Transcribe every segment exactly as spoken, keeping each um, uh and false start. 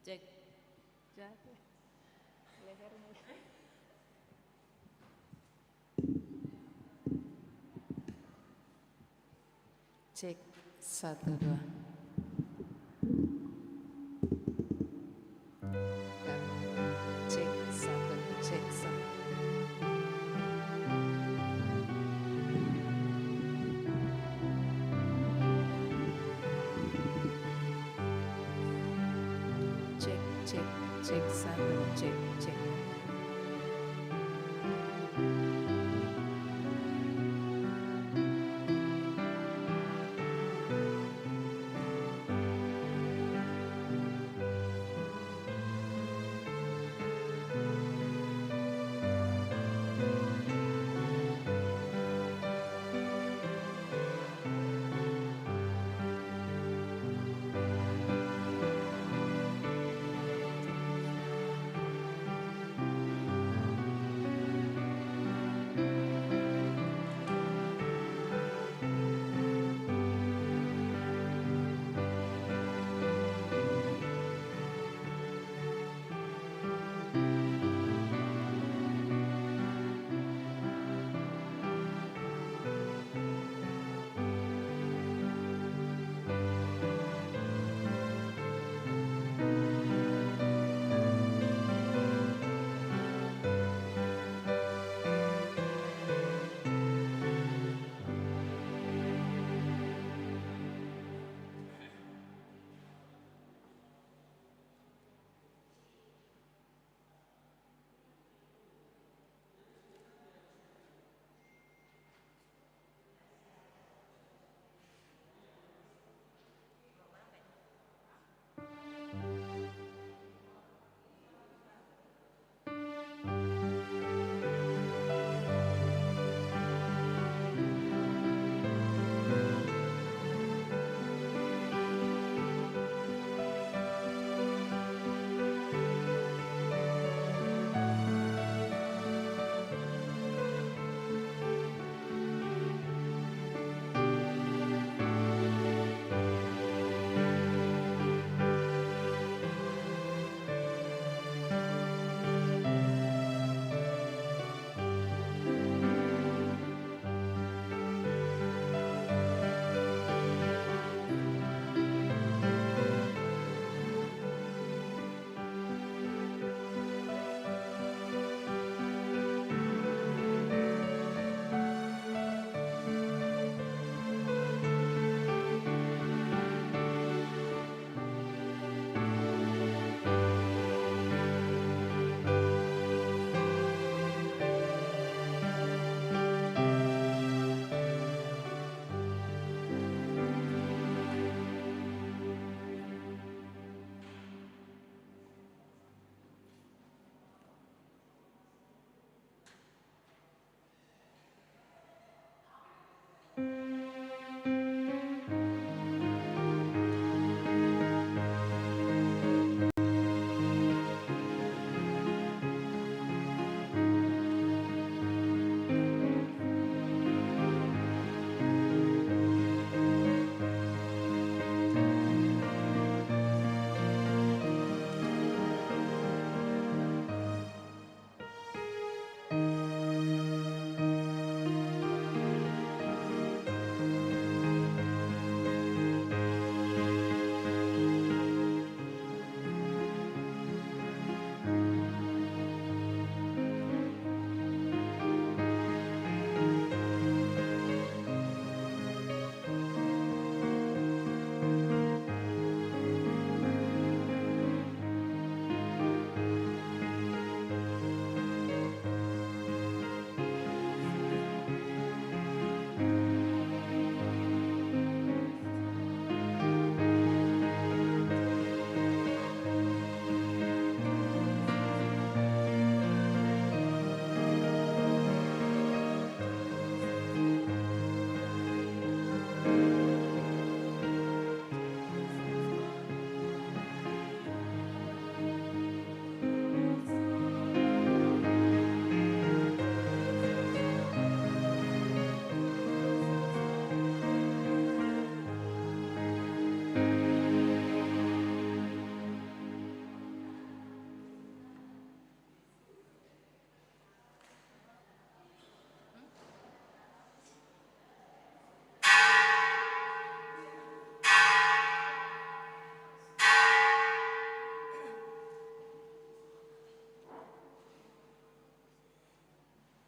Cek. Cek. Lehernya. Cek, satu, dua. Cek, satu, cek, satu. Cek, cek, cek, satu, cek, cek.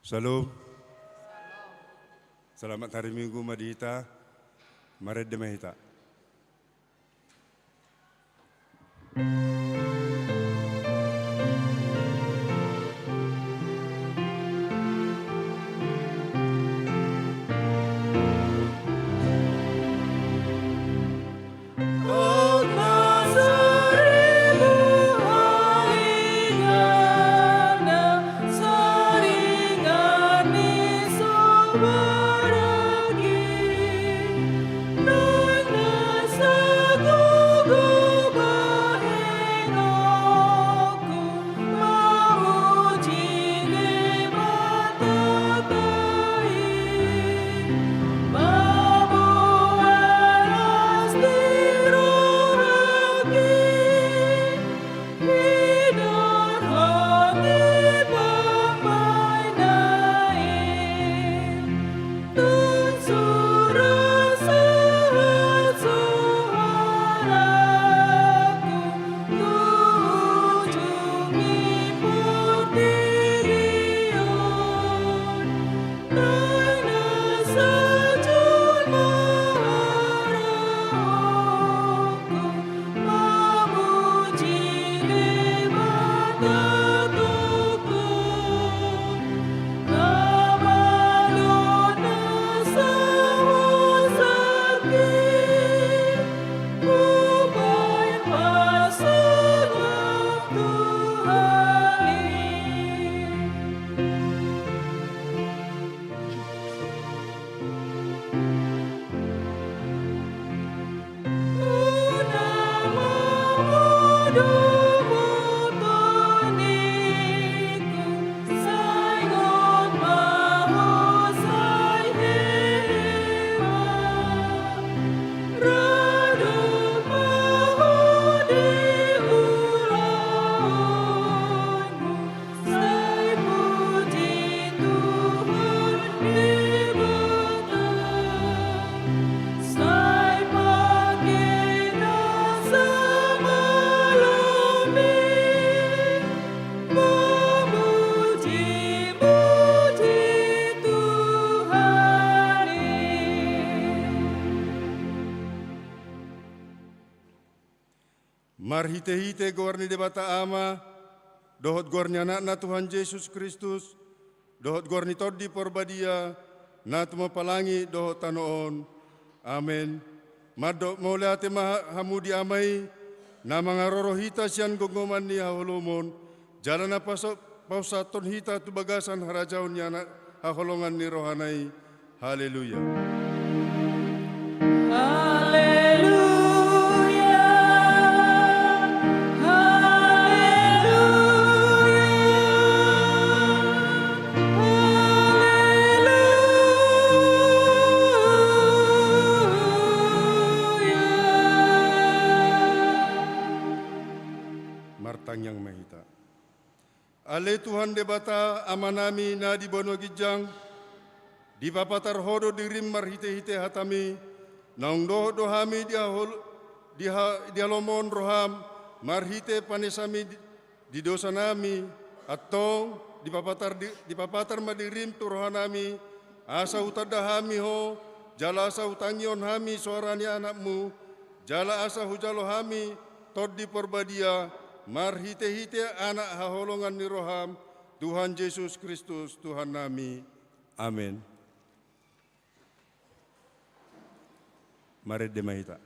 Syalom. Selamat hari Minggu ma di hita. Marende ma hita. Marhitehite goar ni Debata Ama, dohot goar ni Anakna Tuhan Jesus Kristus, dohot goar ni Tondi Porbadia, na tumompa langit dohot tano on. Amen. Mandok mauliate ma hamu di Ama i, na mangaroro hita sian gonggoman ni haholomon, jala na paso-, pasahathon hita tu bagasan harajaon ni Anak haholongan ni rohana i. Haleluya. Haleluya. Haleluya. Haleluya. Martangiang ma hita. Ale Tuhan Debata, Amanami na di banua ginjang, dipapatar Ho do dirim marhitehite hataMi, naung dohot do hami di hahol-, di ha-, di halomohon rohaM, marhite panesaMi di, di dosanami, antong dipapatar di, dipapatar ma dirim tu rohanami, asa hutanda hami Ho, jala asa hutangihon hami soara ni AnakMu, jala asa hujalo hami Tondi Porbadia, marhitehite Anak haholongan ni rohaM, Tuhan Jesus Kristus, Tuhannami. Amen. Marende ma hita.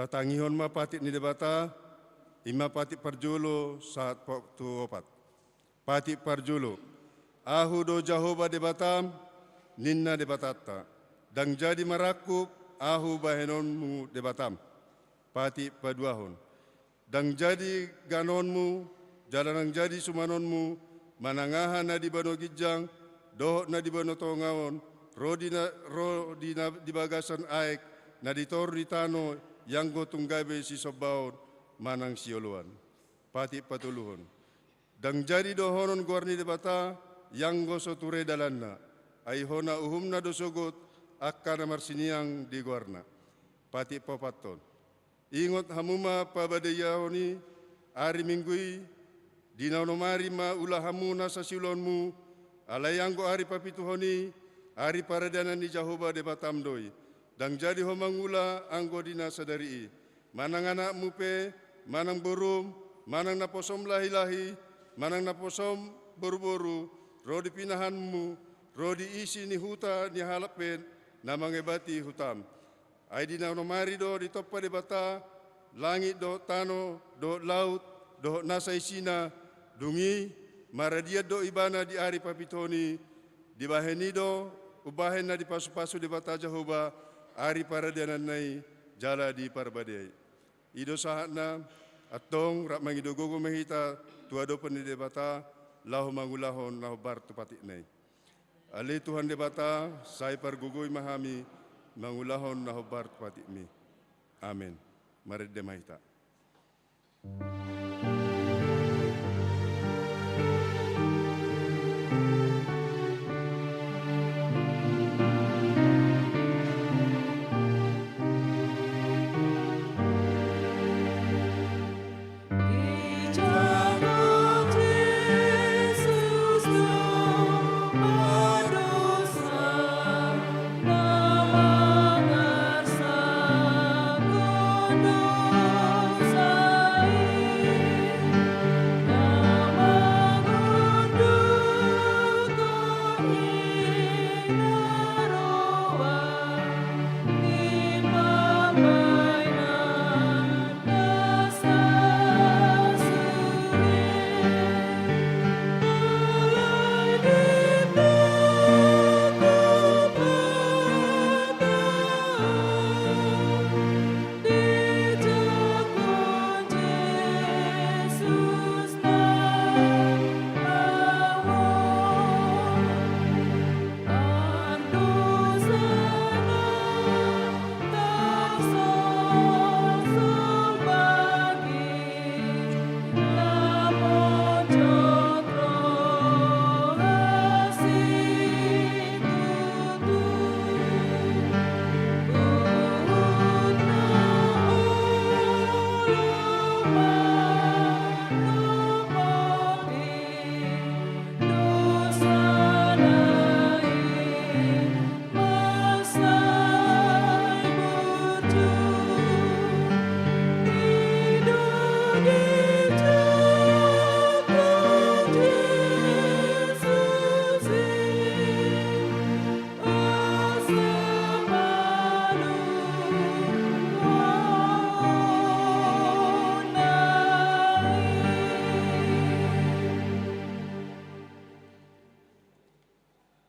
Tatangihon ma patik ni Debata, i ma patik parjolo sahat po-, tu opat. Patik parjolo. Ahu do Jahowa Debatam, ninna Debatanta. Ndang jadi marangkup Ahu bahenonmu Debatam. Patik paduahon. Ndang jadi ganonmu, jala ndang jadi sumanonmu, manang aha na di banua ginjang, dohot na di banua tonga on, ro di na, ro di na di bagasan aek, na di toru ni tano, ianggo tung gabe sisombaon, manang sioloan. Patik patoluhon. Ndang jadi dohonon goar ni Debata, ianggo so ture dalanna. Ai hona uhumna do sogot, angka na marsiniang di goarna. Patik paopathon. Ingot hamu ma pabadaiaon i, ari Minggu i, di na onom ari ma ula hamu nasa siulaonmu, alai anggo ari papituhon i, ari paradianan ni Jahowa Debatam do i. Ndang jadi ho mangula anggo di na sadari i. Manang anakmu pe, manang borum, manang naposom lahilahi, manang naposom boruboru, ro di pinahanmu, ro di isi ni huta ni halak pe, na mangebati hutam. Ai di na onom ari do ditompa Debata, langit dohot tano, dohot laut, dohot nasa isina, dung i, maradian do ibana di ari papituhon i, dibahen i do, umbahen na dipasupasu Debata Jahowa, ari paradiananna i, jala diparbadiai. I do sahatna, antong, rap mangido gogo ma hita, tu adopan ni Debata, laho mangulahon na hombar tu patikna i. Ale Tuhan Debata, sai pargogoi ma hami, mangulahon na hombar tu patikmi. Amen. Marende ma hita.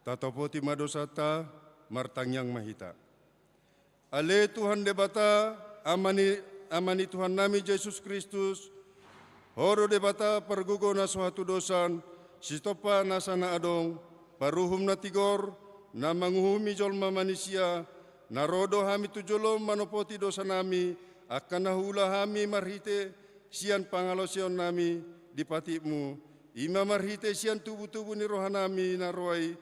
Tatopoti ma dosanta, martangiang ma hita. Ale Tuhan Debata, Ama ni, Ama ni Tuhannami Jesus Kristus, Ho do Debata pargogo na so hatudosan, sitompa nasa na adong, paruhum na tigor, na manguhumi jolma manisia, na ro do hami tu jolom manopoti dosanami, angka na huula hami marhite sian pangalaosionnami di patikmu, i ma marhite sian tubutubu ni rohanami na roa i,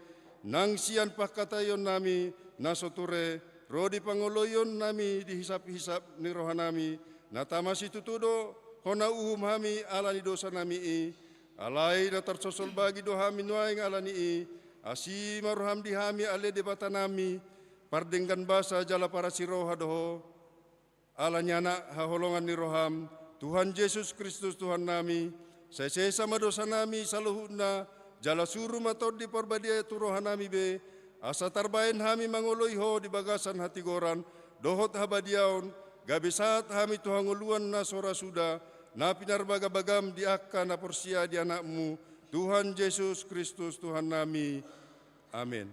nang sian pangkataionnami na so ture, ro di pangoloionnami di hisaphisap ni rohanami, na tama situtu do hona uhum hami ala ni dosanami i, alai na tarsosol bagi do hami nuaeng ala ni i, asi ma roham di hami ale Debatanami, pardenggan basa jala parasi roha do ho, ala ni Anak haholongan ni roham, Tuhan Jesus Kristus Tuhannami, sai sesa ma dosanami saluhutna, jala suru ma Tondi Parbadia tu rohanami be, asa tarbahen hami mangoloi ho di bagasan hatigoran, dohot habadiaon, Gabe sahat hami tu hangoluan na so ra suda, na pinarbagabagam di angka na porsea di Anakmu, Tuhan Jesus Kristus Tuhannami. Amen.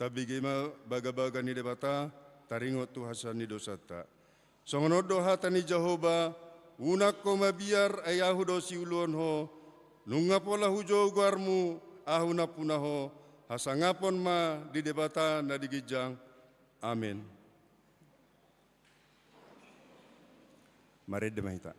Tabege ma bagabaga ni Debata, taringot tu hasesaan ni dosanta. Songon on do hata ni Jahowa: Unang ho mabiar, ai Ahu do siuluhon ho. Nunga pola hujou goarmu, Ahu nampuna ho. Hasangapon ma di Debata na di ginjang. Amen. Marende ma hita.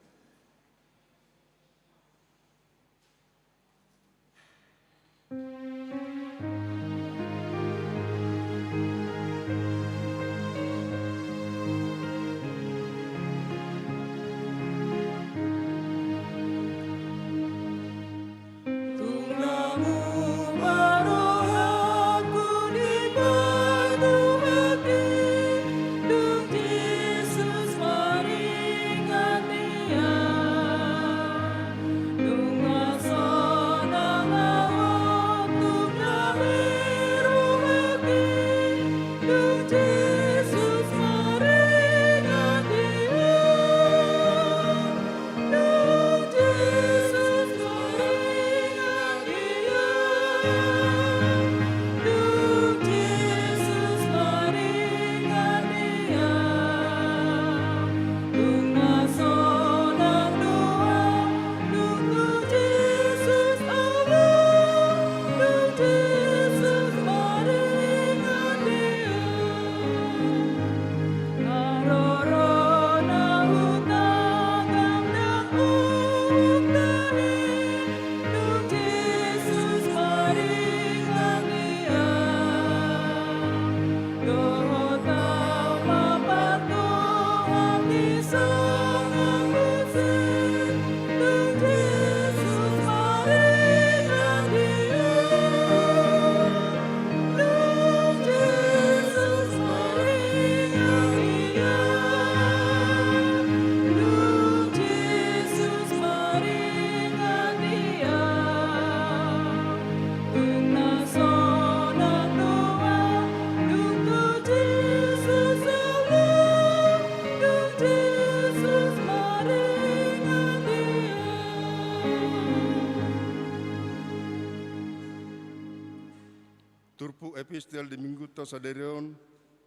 Turpuk epistel di Minggunta sadari on,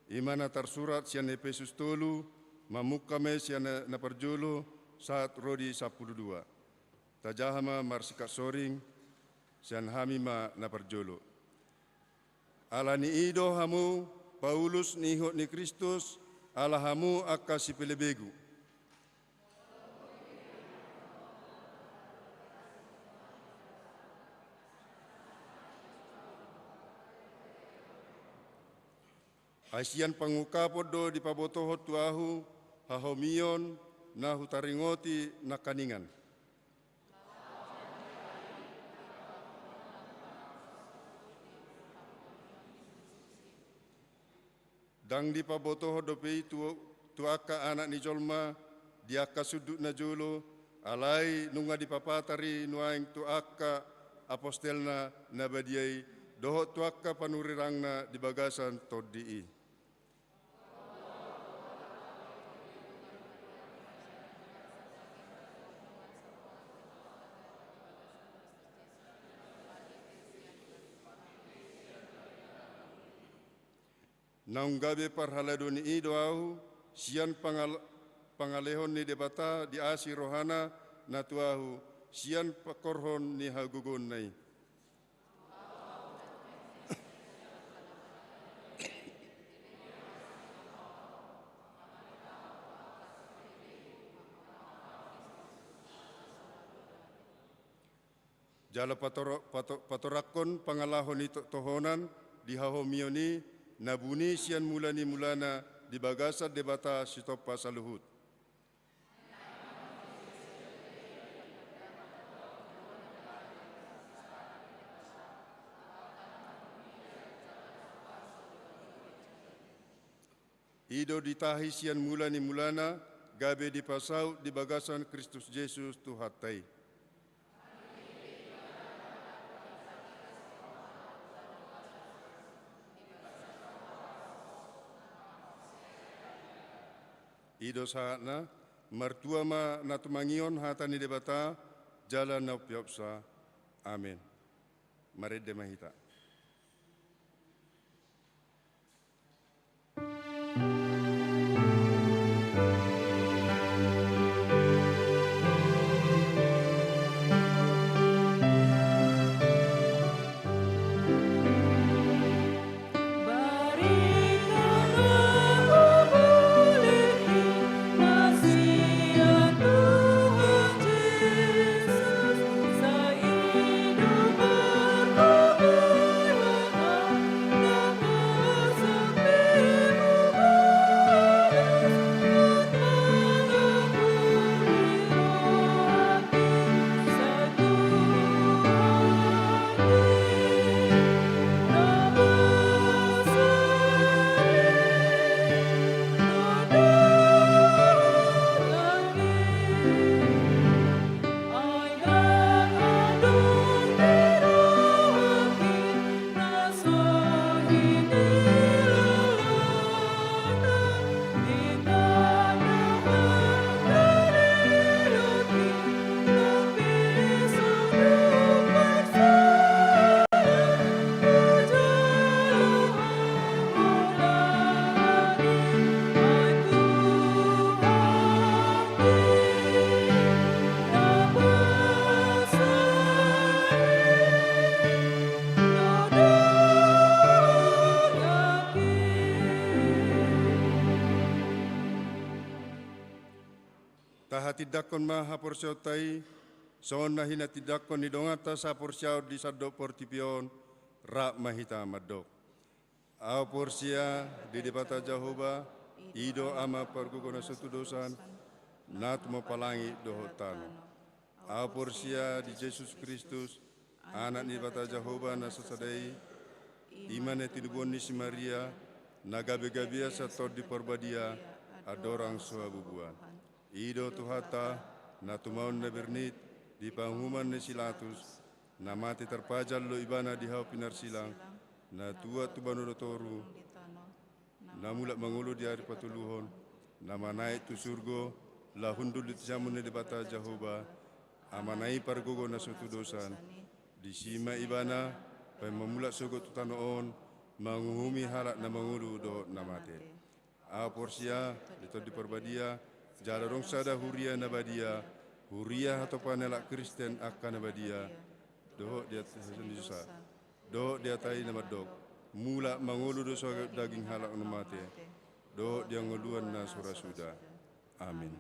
i ma na tarsurat sian Epesus tolu, mamungka ma i sian na, na parjolo, sahat ro di sampulu dua. Tajaha ma marsikat soring, sian hami ma na parjolo. Ala ni i do hamu, Paulus, nihot ni Kristus, ala hamu angka sipelebegu. Ai sian pangungkapon do dipabotohon tu ahu hahomion na hutaringoti nangkaningan. Ndang dipabotohon dope i tu, tu angka anak ni jolma di angka sundut na jolo, alai nunga dipapatar i nuaeng tu angka apostelna na badia i, dohot tu angka panurirangna di bagasan tondi i. Naung gabe parhalado ni i do ahu, sian pangal-, pangalehon ni Debata di asi rohana na tu ahu, sian pangkorhon ni hagogoonna i. Jala pator-, pato-, patorangkon pangalaho ni to-, tohonan di hahomion i, na buni sian mula ni mulana di bagasan Debata Sitompa saluhut. I do ditahi sian mula ni mulana, gabe dipasaut di bagasan Kristus Jesus Tuhanta i. I do sahatna. Martua ma na tumangihon hata ni Debata, jala na umpeopsa. Amen. Marende ma hita. Tahatindangkon ma haporseaonta i, songon na hinatindangkon ni donganta saporseaon di sandok portibi on. Rap ma hita mandok. Ahu porsea di Debata Jahowa, i do Ama pargogo na so tudosan, na tumompa langit dohot tano. Ahu porsea di Jesus Kristus, Anak ni Debata Jahowa na sasada i, i ma na tinubuan ni si Maria, na gabe-gabean sian Tondi Parbadia, andorang so habubuhan. I do Tuhanta, na tumaon na bernit, di panguhuman ni si Latus, na mate tarpajal do ibana di hau pinarsilang, na tuat tu banua na toru, na mulak mangolu di ari patoluhon, na manaek tu surgo, laho hundul di siamun ni Debata Jahowa, Amana i pargogo na so tudosan. Disi ma ibana, paima mulak sogot tu tano on, manguhumi halak na mangolu dohot na mate. Ahu porsea di Tondi Parbadia, jala adong sada huria na badia, huria hatopan ni halak Kristen angka na badia, dohot di atas ni dosa, dohot di hata i na mandok, mulak mangolu do so daging halak na mate, dohot di hangoluan na so ra suda. Amin.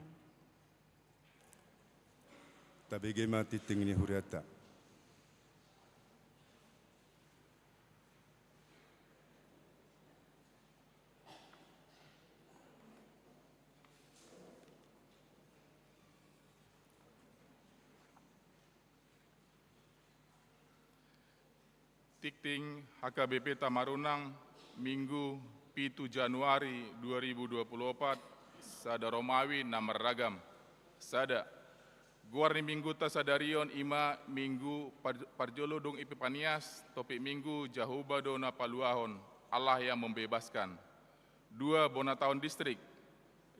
Tabege ma tingting ni hurianta. Tingting H K B P Tamarunang, Minggu pitu Januari dua ribu dua puluh opat, sada Romawi na marragam. Sada. Goar ni Mingguta sadari on i ma Minggu par-, parjolo dung Epipanias, topik Minggu Jahowa do na paluahon, Allah yang membebaskan. Dua, bona taon distrik.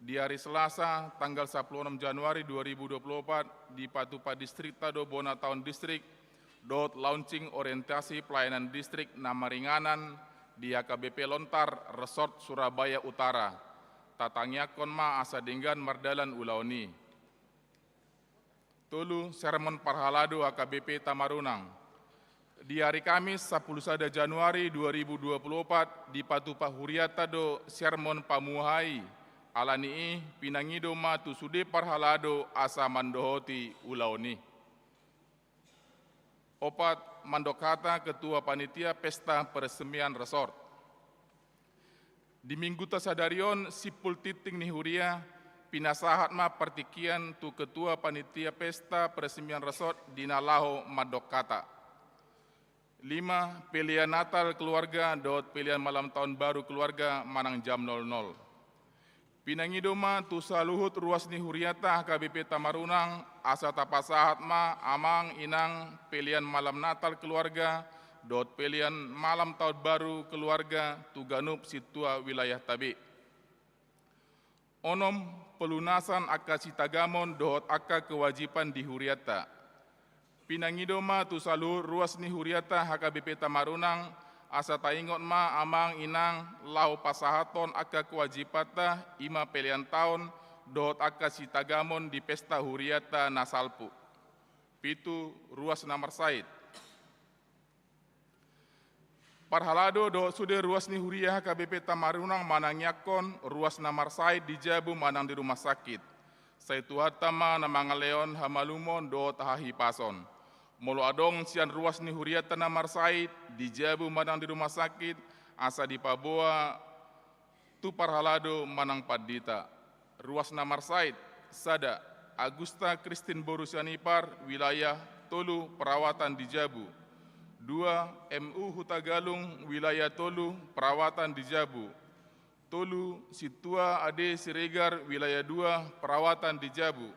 Di ari Selasa, tanggal sampulu onom Januari dua ribu dua puluh opat, dipatupa distrikta do bona taon distrik dohot launching orientasi pelayanan distrik na maringanan di H K B P Lontar, Resort Surabaya Utara. Tatangiangkon ma asa denggan mardalan ulaon i. Tolu, sermon parhalado H K B P Tamarunang. Di ari Kamis, sampulu sada Januari dua ribu dua puluh opat, dipatupa hurianta do sermon pamuhai. Ala ni i, pinangido ma tu sude parhalado asa mandohoti ulaon i. Opat, mandok hata Ketua Panitia Pesta Peresmian Resort. Di mingguta sadari on, simpul tingting ni huria, pinasahat ma partingkian tu Ketua Panitia Pesta Peresmian Resort di na laho mandok hata. Lima, pelean Natal keluarga dohot pelean malam tahun baru keluarga manang jam nol nol. Pinangido ma tu saluhut ruas ni huriata H K B P Tamarunang, asa tapasahat ma amang inang pelean malam Natal keluarga dohot pelean malam tahun baru keluarga tu ganup sintua wilayahta be. Onom, pelunasan angka sitagamon dohot angka kewajiban di huriata. Pinangido ma tu saluhut ruas ni huriata H K B P Tamarunang, asa taingot ma amang inang laho pasahathon angka kewajibanta, i ma pelean taon dohot angka sitagamon di pesta huriata na salpu. Pitu, ruas na marsahit. Parhalado dohot sude ruas ni huria H K B P Tamarunang manangiangkon ruas na marsahit di jabu manang di rumah sakit. Sai Tuhanta ma na mangalehon hamalumon dohot hahipason. Molo adong sian ruas ni huriata na marsahit di jabu manang di rumah sakit, asa dipaboa tu parhalado manang pandita. Ruas na marsahit, sada, Agusta Kristin boru Sianipar, wilayah tolu, perawatan di jabu. Dua, M U Hutagalung, wilayah tolu, perawatan di jabu. Tolu, Sintua Ade Siregar, wilayah dua, perawatan di jabu.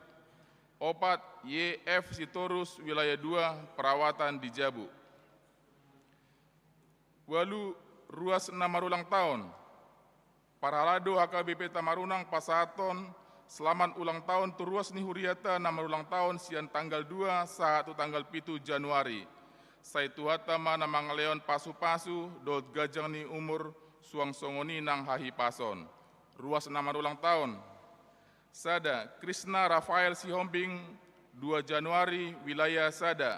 Opat, Y F Sitorus, wilayah dua, perawatan di jabu. Ualu, ruas na marulang taon. Parhalado H K B P Tamarunang pasahathon selamat ulang tahun tu ruas ni huriata na marulang taon sian tanggal dua sahat tu tanggal pitu Januari. Sai Tuhanta ma na mangalehon pasu-pasu dohot ganjang ni umur suang songon i nang hahipason. Ruas na marulang taon. Sada, Krisna Rafael Sihombing, dua Januari, wilayah sada.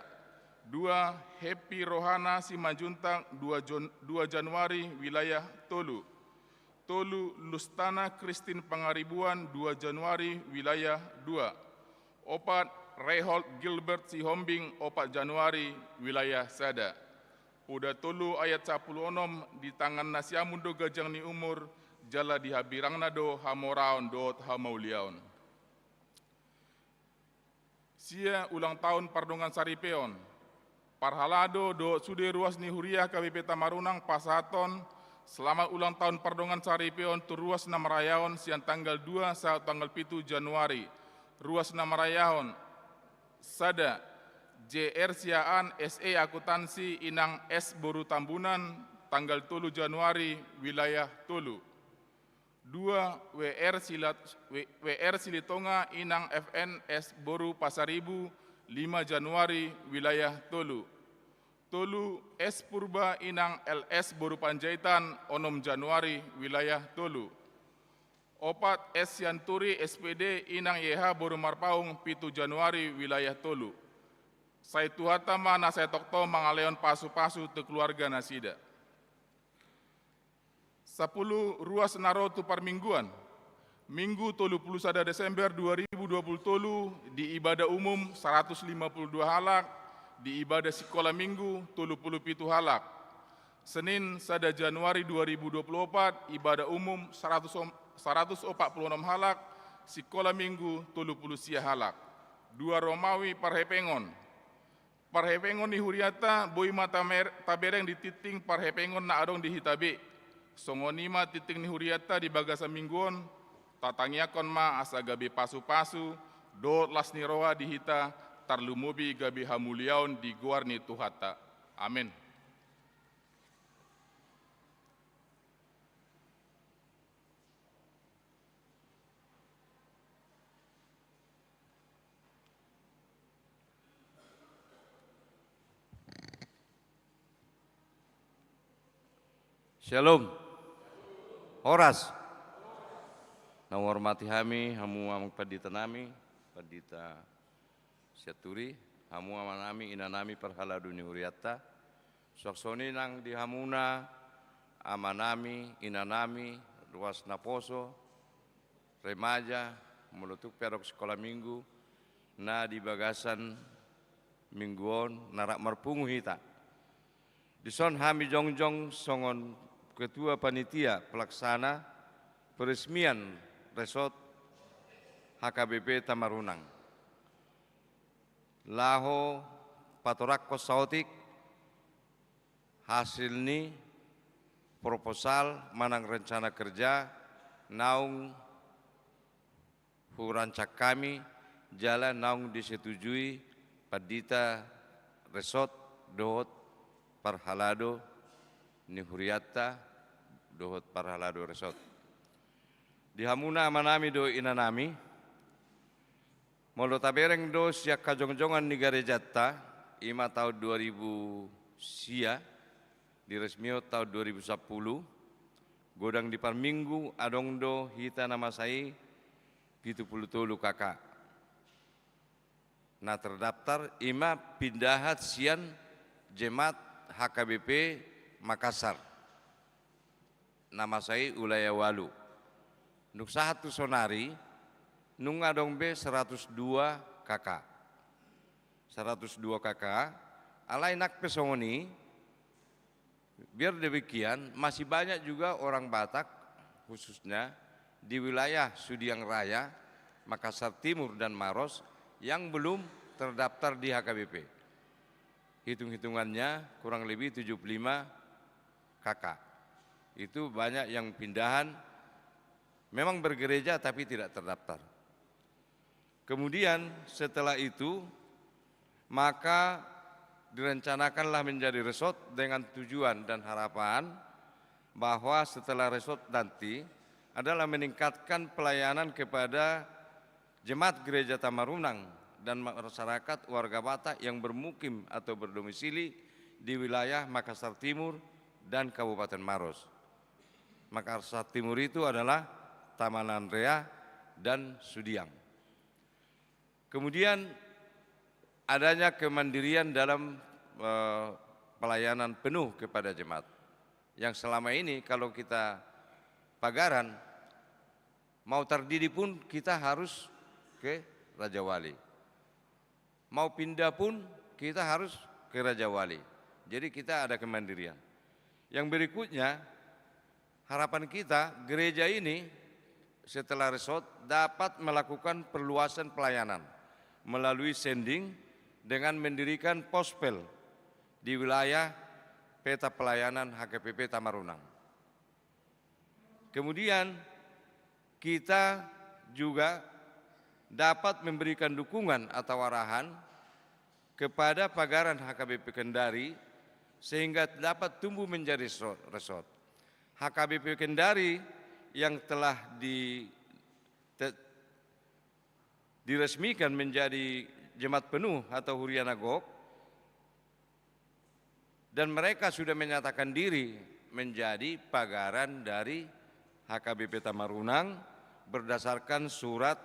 Dua, Happy Rohana Simanjuntak, dua Jon-, dua Januari, wilayah tolu. Tolu, Lustana Kristin Pangaribuan, dua Januari, wilayah dua. Opat, Reinhold Gilbert Sihombing, opat Januari, wilayah sada. Poda tolu ayat sampulu onom, di tangan na siamun do ganjang ni umur, jala di hambirangna do hamoraon dohot hamauliaon. Sia ulang tahun pardongan saripeon. Parhalado dohot sude ruas ni huria H K B P Tamarunang pasahathon selamat ulang tahun pardongan saripeon tu ruas na marayahon sian tanggal dua sahat tanggal pitu Januari. Ruas na marayahon, sada, J R Siaan, S E Akuntansi, Inang S boru Tambunan, tanggal tolu Januari, wilayah tolu. Dua, W R Silat-, W-, W R Silitonga, Inang F N S boru Pasaribu, lima Januari, wilayah tolu. Tolu, S Purba, Inang L S boru Panjaitan, onom Januari, wilayah tolu. Opat, S Sianturi, S P D, Inang Y H boru Marpaung, pitu Januari, wilayah tolu. Sai Tuhanta ma na sai tongtong mangalehon pasu-pasu tu keluarga nasida. Sampulu, ruas na ro tu parmingguan. Minggu tolu pulu sada Desember dua ribu dua pulu tolu, di ibadah umum saratus lima pulu dua halak, di ibadah sikola minggu tolu pulu pitu halak. Senin, sada Januari dua ribu dua pulu opat, ibadah umum saratus om-, saratus opat pulu onom halak, sikola minggu tolu pulu sia halak. Dua Romawi, parhepengon. Parhepengon ni huriata boi ma tamer-, tabereng di tingting parhepengon na adong di hita be. Songon i ma tingting ni huriata di bagasan minggu on, tatangiangkon ma asa gabe pasu-pasu dohot las ni roha di hita, tarlumobi gabe hamuliaon di goar ni Tuhanta. Amen. Syalom. Horas. Na huhormati hami, hamu amang pandita nami, Pandita Sianturi, hamu amanami, inanami, parhalado ni hurianta. Suang songon i nang di hamuna, amanami, inanami, ruas naposo, remaja, molo tung pe adong sikola minggu, na di bagasan Minggu on na rap marpungu hita. Dison hami jongjong songon ketua panitia pelaksana peresmian resort H K B P Tamarunang. Laho patorangkon saotik hasil ni proposal manang rencana kerja naung hurancang hami jala naung disetujui pandita resort dohot parhalado ni hurianta dohot parhalado resort. Di hamuna amanami dohot inanami, molo tabereng do sian hajongjongan ni garejanta, i ma taon dua ribu sia, diresmihon taon dua ribu sampulu, godang di parminggu adong do hita na masa i pitu pulu tolu K K na terdaftar, i ma pindahan sian jemaat H K B P Makassar na masa i wilayah ualu. Dung sahat tu sonari, nunga adong be seratus dua K K. Seratus dua K K, alai nang pe songon i, biar demikian, masih banyak juga orang Batak, khususnya di wilayah Sudiang Raya, Makassar Timur dan Maros, yang belum terdaftar di H K B P. Hitung-hitungannya kurang lebih tujuh puluh lima K K. Itu banyak yang pindahan, memang bergereja tapi tidak terdaftar. Kemudian setelah itu, maka direncanakanlah menjadi resort dengan tujuan dan harapan bahwa setelah resort nanti adalah meningkatkan pelayanan kepada jemaat Gereja Tamarunang dan masyarakat warga Batak yang bermukim atau berdomisili di wilayah Makassar Timur dan Kabupaten Maros. Makassar Timur itu adalah Taman Andrea dan Sudiang. Kemudian adanya kemandirian dalam, eh, pelayanan penuh kepada jemaat. Yang selama ini kalau kita pagaran, mau tardidi pun kita harus ke Rajawali. Mau pindah pun kita harus ke Rajawali. Jadi kita ada kemandirian. Yang berikutnya, harapan kita gereja ini setelah resort dapat melakukan perluasan pelayanan melalui sending dengan mendirikan pospel di wilayah peta pelayanan H K B P Tamarunang. Kemudian kita juga dapat memberikan dukungan atau arahan kepada pagaran H K B P Kendari sehingga dapat tumbuh menjadi so-, resort. H K B P Kendari yang telah di-, te-, diresmikan menjadi jemaat penuh atau huria na gok, dan mereka sudah menyatakan diri menjadi pagaran dari H K B P Tamarunang berdasarkan surat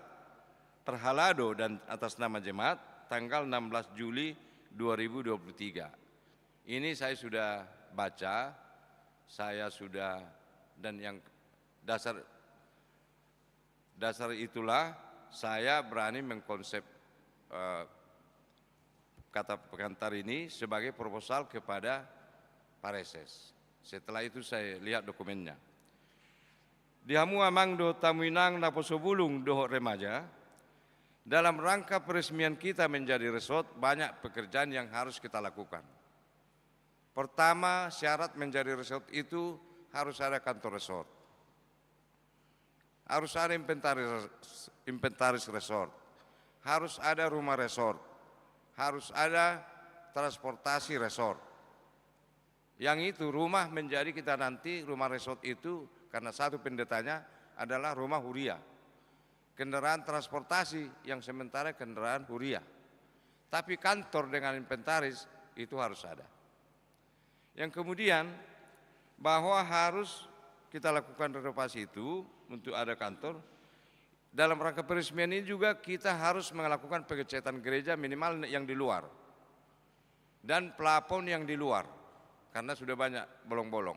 parhalado dan atas nama jemaat tanggal enam belas Juli dua ribu dua puluh tiga. Ini saya sudah baca, saya sudah, dan yang dasar Dasar itulah saya berani mengkonsep, eh, kata pengantar ini sebagai proposal kepada Pareses. Setelah itu saya lihat dokumennya. Di hamu amang dohot hamu inang naposo bulung dohot remaja, dalam rangka peresmian kita menjadi resort, banyak pekerjaan yang harus kita lakukan. Pertama, syarat menjadi resort itu harus ada kantor resort. Harus ada inventaris, inventaris resort. Harus ada rumah resort. Harus ada transportasi resort. Yang itu rumah menjadi kita nanti, rumah resort itu, karena satu pendetanya adalah rumah huria. Kendaraan transportasi yang sementara kendaraan huria. Tapi kantor dengan inventaris itu harus ada. Yang kemudian, bahwa harus kita lakukan renovasi itu untuk ada kantor. Dalam rangka peresmian ini juga kita harus melakukan pengecatan gereja minimal yang di luar. Dan plafon yang di luar, karena sudah banyak bolong-bolong.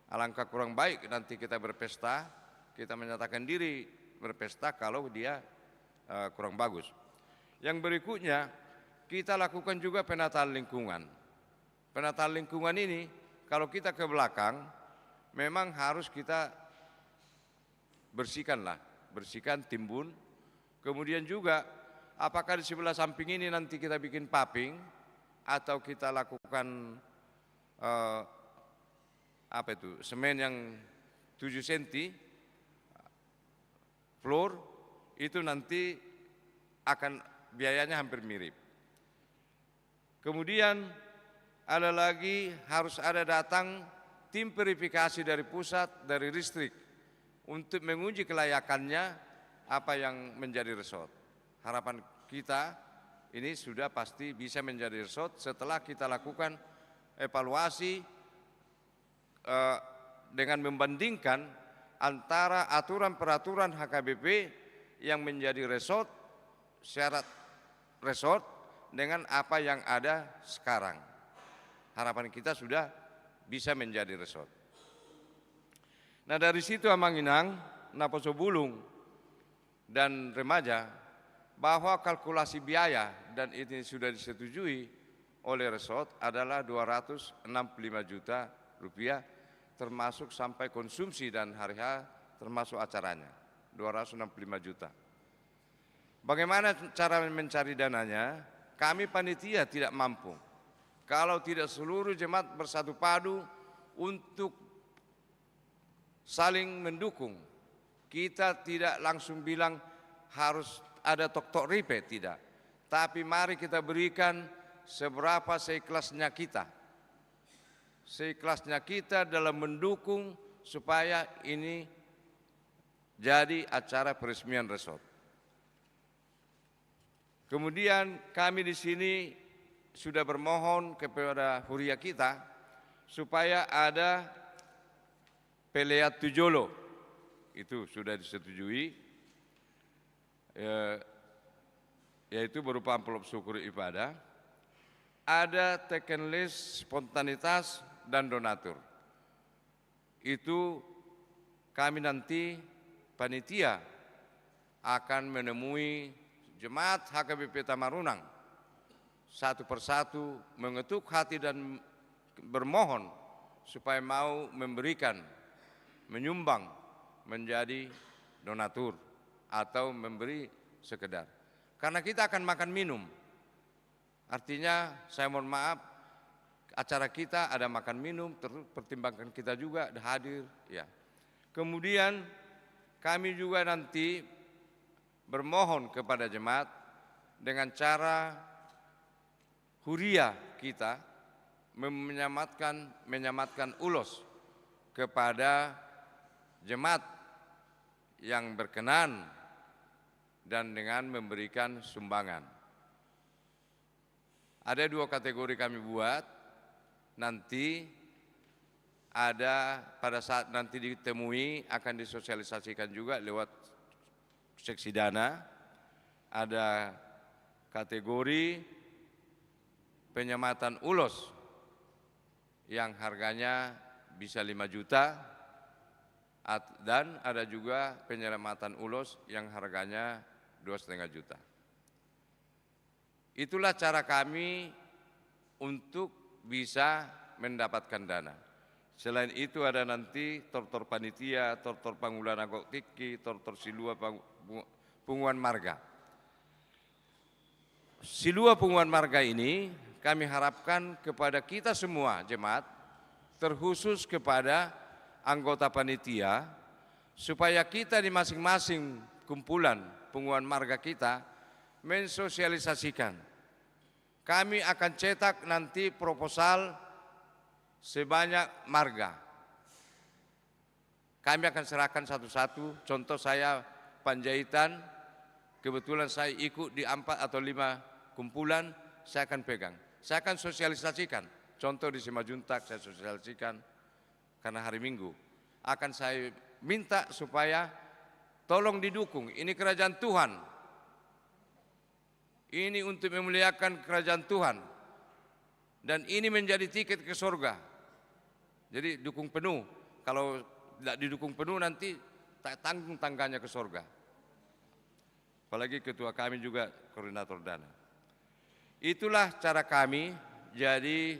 Alangkah kurang baik nanti kita berpesta, kita menyatakan diri berpesta kalau dia, eh, kurang bagus. Yang berikutnya, kita lakukan juga penataan lingkungan. Penataan lingkungan ini, kalau kita ke belakang, memang harus kita bersihkanlah, bersihkan timbun. Kemudian juga, apakah di sebelah samping ini nanti kita bikin paving atau kita lakukan, eh, apa itu, semen yang tujuh senti, floor, itu nanti akan biayanya hampir mirip. Kemudian ada lagi, harus ada datang tim verifikasi dari pusat, dari Ristek, untuk menguji kelayakannya apa yang menjadi resort. Harapan kita ini sudah pasti bisa menjadi resort setelah kita lakukan evaluasi, eh, dengan membandingkan antara aturan peraturan H K B P yang menjadi resort, syarat resort, dengan apa yang ada sekarang. Harapan kita sudah bisa menjadi resort. Nah, dari situ, Amang Inang, Naposo Bulung, dan remaja, bahwa kalkulasi biaya, dan ini sudah disetujui oleh resort, adalah dua ratus enam puluh lima juta rupiah, termasuk sampai konsumsi dan hari H, termasuk acaranya, dua ratus enam puluh lima juta. Bagaimana cara mencari dananya? Kami panitia tidak mampu kalau tidak seluruh jemaat bersatu padu untuk saling mendukung. Kita tidak langsung bilang harus ada toktok ripe, tidak. Tapi mari kita berikan seberapa seikhlasnya kita. Seikhlasnya kita dalam mendukung supaya ini jadi acara peresmian resort. Kemudian kami di sini sudah bermohon kepada huria kita supaya ada pelean tu jolo. Itu sudah disetujui, eh, yaitu berupa amplop syukur ibadah. Ada teken list spontanitas dan donatur. Itu kami nanti panitia akan menemui jemaat H K B P Tamarunang satu persatu, mengetuk hati dan bermohon supaya mau memberikan, menyumbang menjadi donatur atau memberi sekedar. Karena kita akan makan minum. Artinya, saya mohon maaf, acara kita ada makan minum, ter-, pertimbangkan kita juga ada hadir, ya. Kemudian kami juga nanti bermohon kepada jemaat dengan cara huria kita mem-, menyamatkan, menyamatkan ulos kepada jemaat yang berkenan dan dengan memberikan sumbangan. Ada dua kategori kami buat, nanti ada, pada saat nanti ditemui akan disosialisasikan juga lewat seksi dana, ada kategori penyematan ulos yang harganya bisa lima juta, at-, dan ada juga penyematan ulos yang harganya dua setengah juta. Itulah cara kami untuk bisa mendapatkan dana. Selain itu ada nanti tortor panitia, tortor pangula na gok tingki, tortor silua pang-, pungu-, punguan marga. Silua punguan marga ini kami harapkan kepada kita semua jemaat, terkhusus kepada anggota panitia, supaya kita di masing-masing kumpulan punguan marga kita mensosialisasikan. Kami akan cetak nanti proposal sebanyak marga. Kami akan serahkan satu-satu. Contoh, saya Panjaitan, kebetulan saya ikut di empat atau lima kumpulan, saya akan pegang. Saya akan sosialisasikan. Contoh, di Simanjuntak saya sosialisasikan karena hari Minggu. Akan saya minta supaya tolong didukung. Ini kerajaan Tuhan. Ini untuk memuliakan kerajaan Tuhan. Dan ini menjadi tiket ke sorga. Jadi, dukung penuh. Kalau tidak didukung penuh, nanti tak tanggung tangganya ke sorga. Apalagi ketua kami juga koordinator dana. Itulah cara kami, jadi,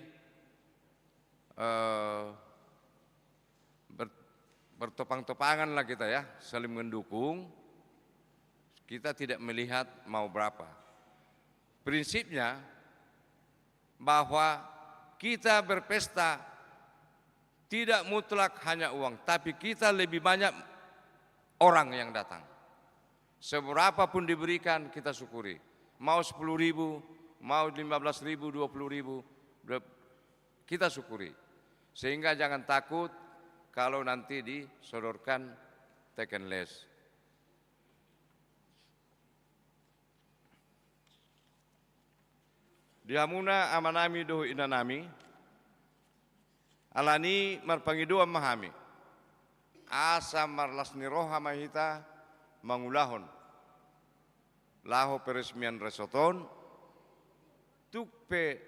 eh, ber-, bertopang-topanganlah kita ya, saling mendukung. Kita tidak melihat mau berapa. Prinsipnya bahwa kita berpesta tidak mutlak hanya uang, tapi kita lebih banyak orang yang datang. Seberapa pun diberikan, kita syukuri. Mau sepuluh ribu, mau lima belas ribu, dua puluh ribu, dua-, kita syukuri. Sehingga jangan takut kalau nanti disodorkan teken les. Di hamuna amanami dohot inanami, alani i marpangidoan ma hami, asa marlas ni roha ma hita mangulahon laho peresmian resort on, tung pe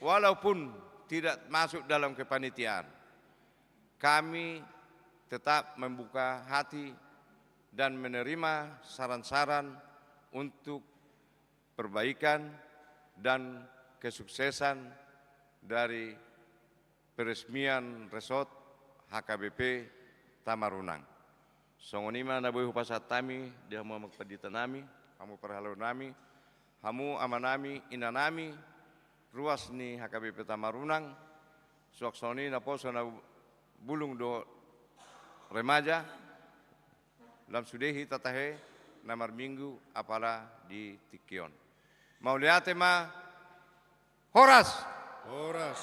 walaupun tidak masuk dalam kepanitiaan, kami tetap membuka hati dan menerima saran-saran untuk perbaikan dan kesuksesan dari peresmian resort H K B P Tamarunang. Songon i ma na boi hupasahat hami di hamu amang panditanami, hamu parhalado nami, hamu amanami, inanami, ruas ni H K B P Tamarunang, suang songon i naposo na bulung dohot remaja, lam sude hita tahe na marminggu apala di tingki on. Mauliate ma. Horas. Horas.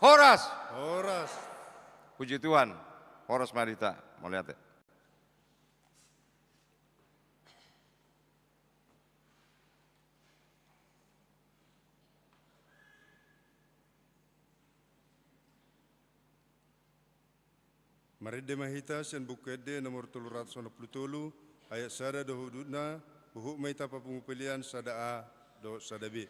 Horas. Horas. Puji Tuhan. Horas ma di hita. Mauliate. Marende ma hita sian Buku Ende nomor tolu ratus onom pulu tolu, ayat sada dohot udutna, huhut ma hita papungu pelean sada A dohot sada B.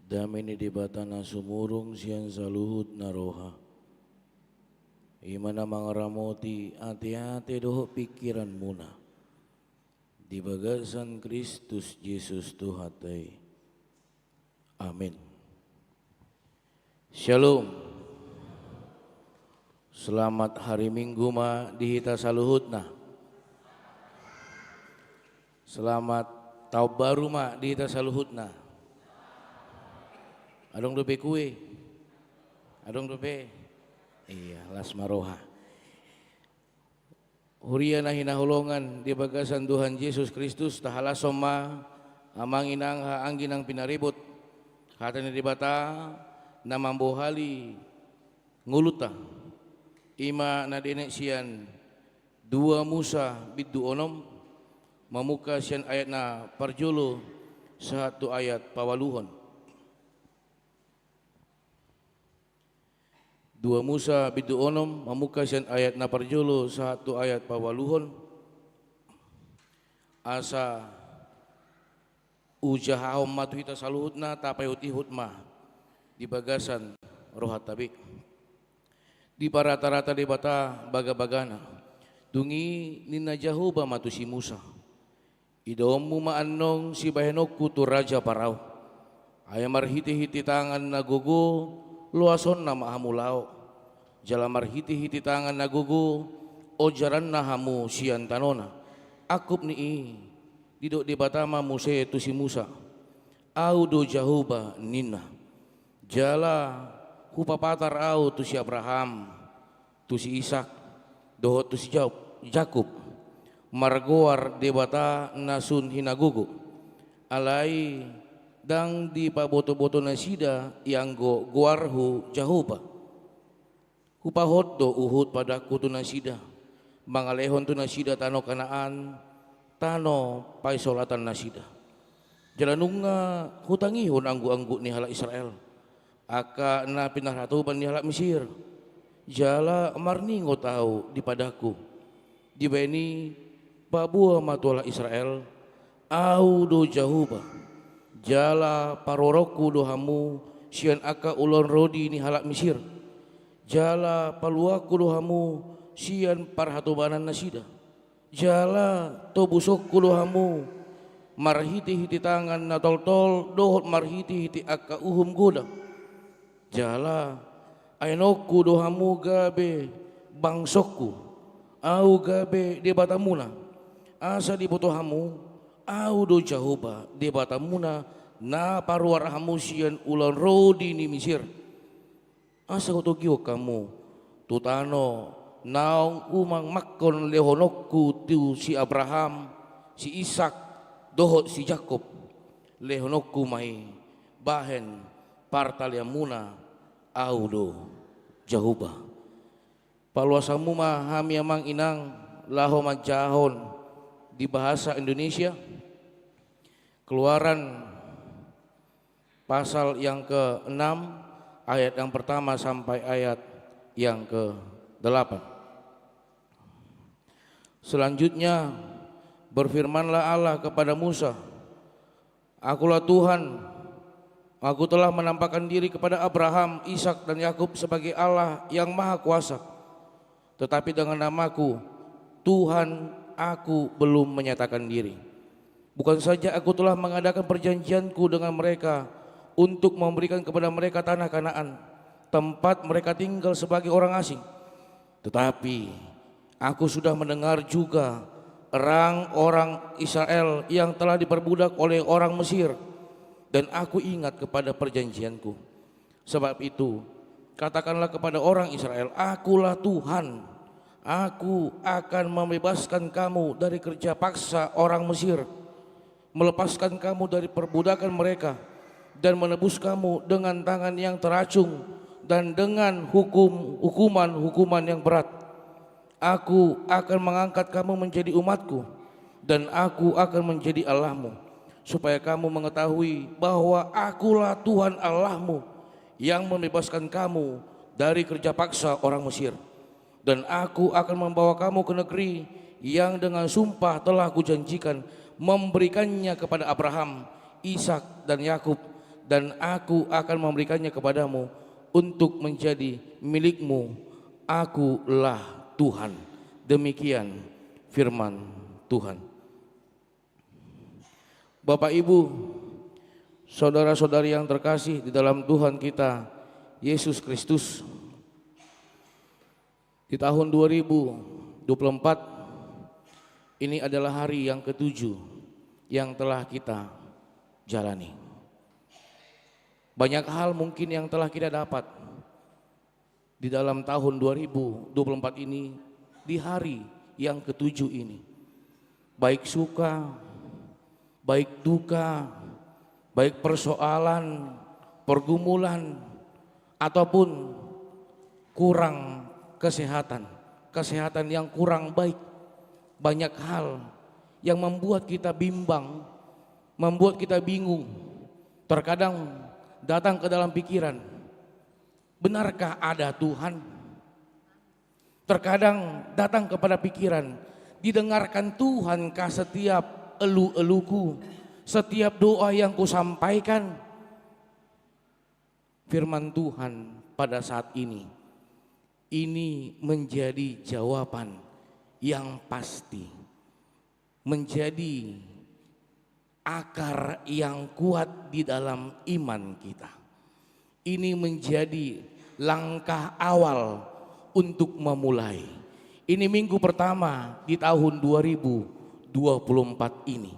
Dame ni Debata na sumurung sian saluhut na roha, i ma na mangaramoti ateate dohot pingkiranmuna di bagasan Kristus Jesus Tuhanta i. Amin. Shalom. Selamat hari Minggu ma di hita saluhutna. Selamat tahun baru ma di hita saluhutna. Adong dope kue? Adong dope? Iya, las ma roha. Huria na hinaholongan di bagasan Tuhan Jesus Kristus, tahalashon ma, amang inang, haha anggi nang pinaribot, hata ni Debata na mambohali ngolunta, i ma na dienet sian dua Musa bindu onom, mamungka sian ayat na parjolo sahat tu ayat paualuhon. Dua Musa bindu onom, mamungka sian ayat na parjolo sahat tu ayat paualuhon. Asa hujahahon ma tu hita saluhutna, tapaihutihut ma di bagasan rohanta be. Diparatarata Debata bagabagana. Dung i ninna Jahowa ma tu si Musa: Idaonmu ma annon sibahenonku tu raja Parao. Ai marhitehite tangan na gogo loasonna ma hamu laho, jala marhitehite tangan na gogo ojaranna hamu sian tanona. Angkup ni i, didok Debata ma muse tu si Musa: Ahu do Jahowa, ninna. Jala hupapatar Ahu tu si Abraham, tu si Isak, dohot tu si Jau-, Jakub, margoar Debata na sun hinagogo. Alai ndang dipabotoboto nasida ianggo goarhu Jahowa. Hupahot do uhut padangku tu nasida, mangalehon tu nasida tano Kanaan, tano paisolatan nasida. Jala nunga hutangihon anggukanggukan ni halak Israel, angka na pinarhatoban ni halak Misir. Jala marningot Ahu di padangku. Dibahen i, paboa ma tu halak Israel: Ahu do Jahowa. Jala paruarhonku do hamu sian angka ulaon rodi ni halak Misir. Jala paluahonku do hamu sian parhatobanan nasida. Jala tobusonku do hamu marhitehite tangan na toltol dohot marhitehite angka uhum godang. Jala aenonku do hamu gabe bangsongku, Ahu gabe Debatamuna. Asa diboto hamu, Ahu do Jahowa Debatamuna, na paruar hamu sian ulaon rodi ni Misir. Asa hutogihon hamu tu tano naung humanganhon lehononku tu si Abraham, si Isak, dohot si Jakub. Lehononku ma i bahen partalianmuna. Ahu do Jahowa. Paluasanmu ma hami, amang inang, laho manjahahon di bahasa Indonesia. Keluaran pasal yang keenam, ayat yang pertama sampai ayat yang kedelapan. Selanjutnya, berfirmanlah Allah kepada Musa: Akulah Tuhan, Aku telah menampakkan diri kepada Abraham, Ishak, dan Yakub sebagai Allah yang Maha Kuasa. Tetapi dengan nama-Ku, Tuhan, Aku belum menyatakan diri. Bukan saja Aku telah mengadakan perjanjian-Ku dengan mereka untuk memberikan kepada mereka tanah Kanaan, tempat mereka tinggal sebagai orang asing, tetapi Aku sudah mendengar juga erang orang Israel yang telah diperbudak oleh orang Mesir, dan Aku ingat kepada perjanjian-Ku. Sebab itu, katakanlah kepada orang Israel: Akulah Tuhan. Aku akan membebaskan kamu dari kerja paksa orang Mesir, melepaskan kamu dari perbudakan mereka, dan menebus kamu dengan tangan yang teracung dan dengan hukum, hukuman-hukuman yang berat. Aku akan mengangkat kamu menjadi umat-Ku, dan Aku akan menjadi Allahmu, supaya kamu mengetahui bahwa Akulah Tuhan Allahmu yang membebaskan kamu dari kerja paksa orang Mesir. Dan Aku akan membawa kamu ke negeri yang dengan sumpah telah Kujanjikan memberikannya kepada Abraham, Ishak, dan Yakub, dan Aku akan memberikannya kepadamu untuk menjadi milikmu. Akulah Tuhan. Demikian firman Tuhan. Bapak, Ibu, saudara-saudari yang terkasih di dalam Tuhan kita, Yesus Kristus, di tahun dua ribu dua puluh empat, ini adalah hari yang ketujuh yang telah kita jalani. Banyak hal mungkin yang telah kita dapat di dalam tahun dua ribu dua puluh empat ini, di hari yang ketujuh ini. Baik suka, baik duka, baik persoalan, pergumulan, ataupun kurang kesehatan, kesehatan yang kurang baik, banyak hal yang membuat kita bimbang, membuat kita bingung, terkadang datang ke dalam pikiran, "Benarkah ada Tuhan?" Terkadang datang kepada pikiran, "Didengarkan Tuhankah setiap elu-eluku, setiap doa yang kusampaikan?" Firman Tuhan pada saat ini, ini menjadi jawaban yang pasti, menjadi akar yang kuat di dalam iman kita. Ini menjadi langkah awal untuk memulai. Ini minggu pertama di tahun dua ribu dua puluh empat ini.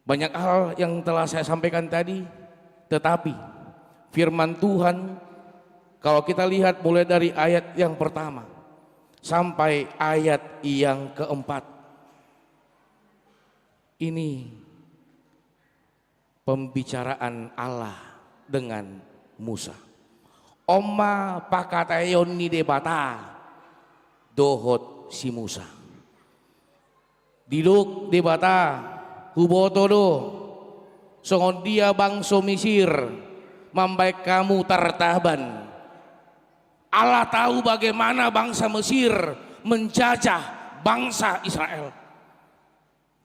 Banyak hal yang telah saya sampaikan tadi, tetapi firman Tuhan, kalau kita lihat mulai dari ayat yang pertama sampai ayat yang keempat, ini pembicaraan Allah dengan Musa. On ma pangkataion ni Debata dohot si Musa. Didok Debata, "Huboto do songon dia bangso Misir mambahen hamu tartaban." Allah tahu bagaimana bangsa Mesir menjajah bangsa Israel.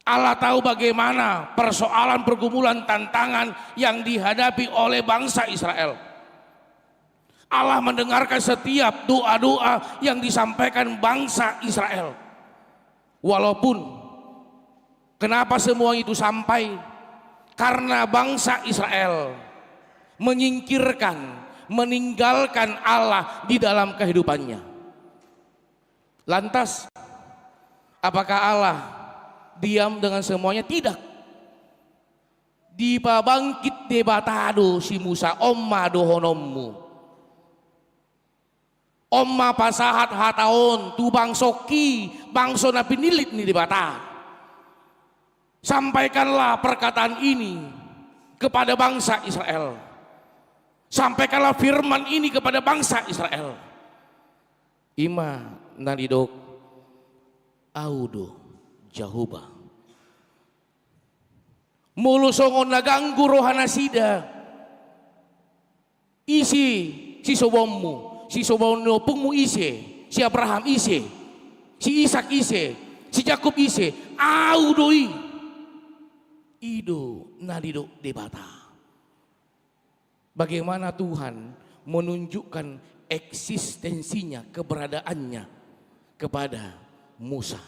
Allah tahu bagaimana persoalan, pergumulan, tantangan yang dihadapi oleh bangsa Israel. Allah mendengarkan setiap doa-doa yang disampaikan bangsa Israel. Walaupun, kenapa semua itu sampai? Karena bangsa Israel menyingkirkan, meninggalkan Allah di dalam kehidupannya. Lantas, apakah Allah diam dengan semuanya? Tidak. Dipabangkit Debata do si Musa, "On ma dohononmu. On ma pasahat hata on tu bangsongki, bangso na pinillit ni Debata. Sampaikanlah perkataan ini kepada bangsa Israel. Sampaikanlah firman ini kepada bangsa Israel." I ma na didok, "Ahu do Jahowa." Molo songon na ganggu rohanasida, ise sisobaonmu, sisobaon ni ompungmu ise, si Abraham ise, si Ishak ise, si Jakkob ise, Ahu do i. I do na didok Debata. Bagaimana Tuhan menunjukkan eksistensinya, keberadaannya kepada Musa.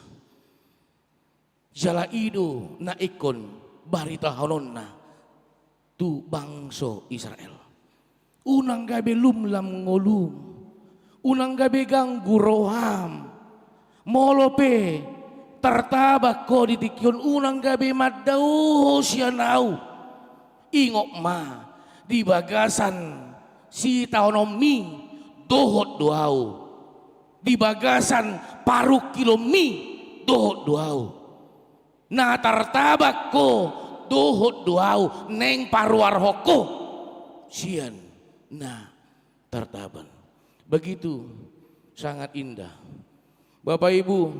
Jala i do na ingkon baritahononna tu bangso Israel. Unang gabe lumlam ngolum, unang gabe ganggu roham. Molo pe tartabang ho di tingki on, unang gabe mandaoho sian Ahu. Ingot ma, di bagasan sitaononmi dohot do Ahu, di bagasan parungkilonmi dohot do Ahu. Na tartabang ho dohot do Ahu, naeng paruarhon ho sian na tartabang. Begitu sangat indah. Bapak, Ibu,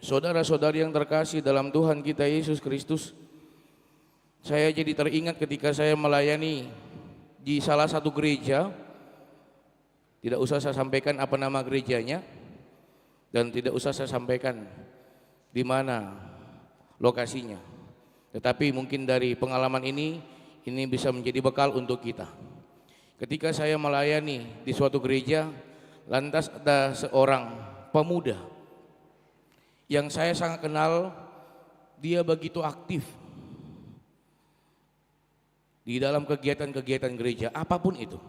saudara-saudari yang terkasih dalam Tuhan kita Yesus Kristus, saya jadi teringat ketika saya melayani di salah satu gereja, tidak usah saya sampaikan apa nama gerejanya, dan tidak usah saya sampaikan di mana lokasinya. Tetapi mungkin dari pengalaman ini, Ini bisa menjadi bekal untuk kita. Ketika saya melayani di suatu gereja, lantas ada seorang pemuda yang saya sangat kenal, dia begitu aktif di dalam kegiatan-kegiatan gereja, apapun itu,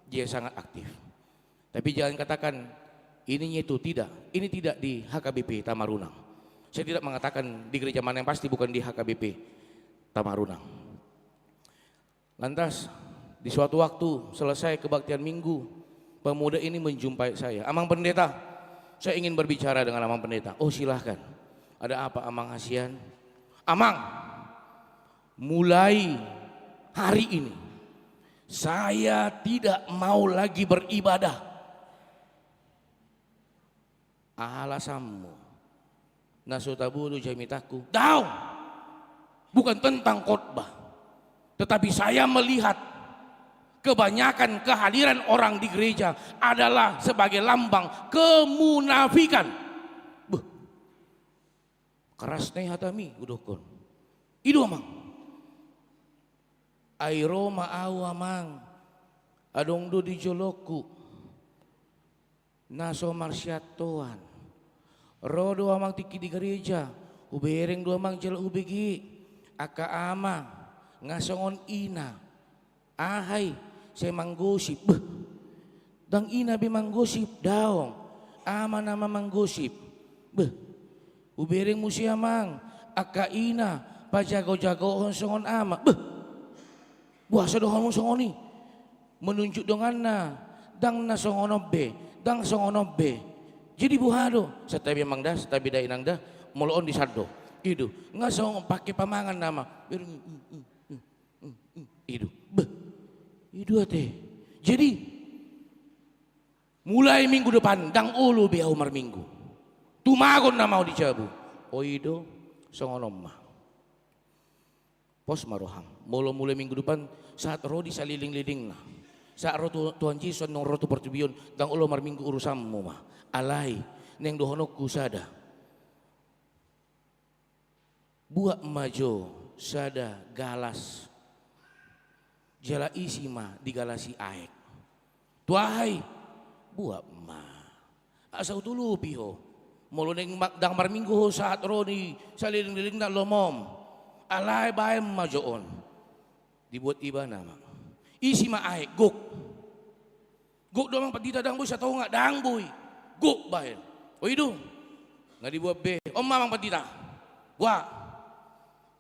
dia sangat aktif. Tapi jangan katakan, "Ininya itu," tidak. Ini tidak di H K B P Tamarunang. Saya tidak mengatakan di gereja mana, yang pasti bukan di H K B P Tamarunang. Lantas, di suatu waktu selesai kebaktian Minggu, pemuda ini menjumpai saya. "Amang Pendeta, saya ingin berbicara dengan Amang Pendeta." "Oh, silahkan. Ada apa, Amang, hasian?" "Amang, mulai hari ini, saya tidak mau lagi beribadah." "Aha alasanmu? Na so tabo do jamitangku?" "Daong! Bukan tentang khotbah. Tetapi saya melihat kebanyakan kehadiran orang di gereja adalah sebagai lambang kemunafikan." "Beuh, keras na i hatami," hudokkon. "I do, Amang." "Ai ro ma ahu, Amang. Adong do di jolongku na so marsiantoan. Ro do, Amang, tingki di gareja, hubereng do, Amang, jala hubege angka ama nga songon ina. Aha i, sai manggosip." "Beuh, ndang ina be manggosip, daong. Ama nama manggosip." "Beuh, hubereng muse, Amang, angka ina pajago-jagohon songon ama." "Beuh, boasa dohononmu songon i? Menunjuk donganna, ndang na songon on be, ndang songon on be. Jadi boha do?" "Santabi, Amang, da, santabi da, Inang, da. Molo on disan do, i do, nga songon pake pamangan nama." "I do." "Beuh, i do ate. Jadi mulai minggu depan, ndang olo be ahu marminggu. Tumagon nama ahu di jabu." "O, i do, songon on ma. Pos ma roham. Molo mulai minggu depan, sahat ro di salelenglelengna, sahat ro tu, Tuhan Jesus annon ro tu portibi on, ndang olo marminggu, urusanmu ma. Alai naeng dohononku sada. Buat ma jo sada galas, jala isi ma di galas i aek." "Tu aha i?" "Buat ma. Asa hutolopi ho. Molo naeng ma-, ndang marminggu ho sahat ro di salelenglelengna lomom. Alai baen ma jo on." Dibuat ibana ma. Isi ma aek, gok. "Gok do, Amang Pandita, ndang boi satonga?" "Ndang boi." Gok baen. "O, i do." Nga dibuat be. "On ma, Amang Pandita. Boha?"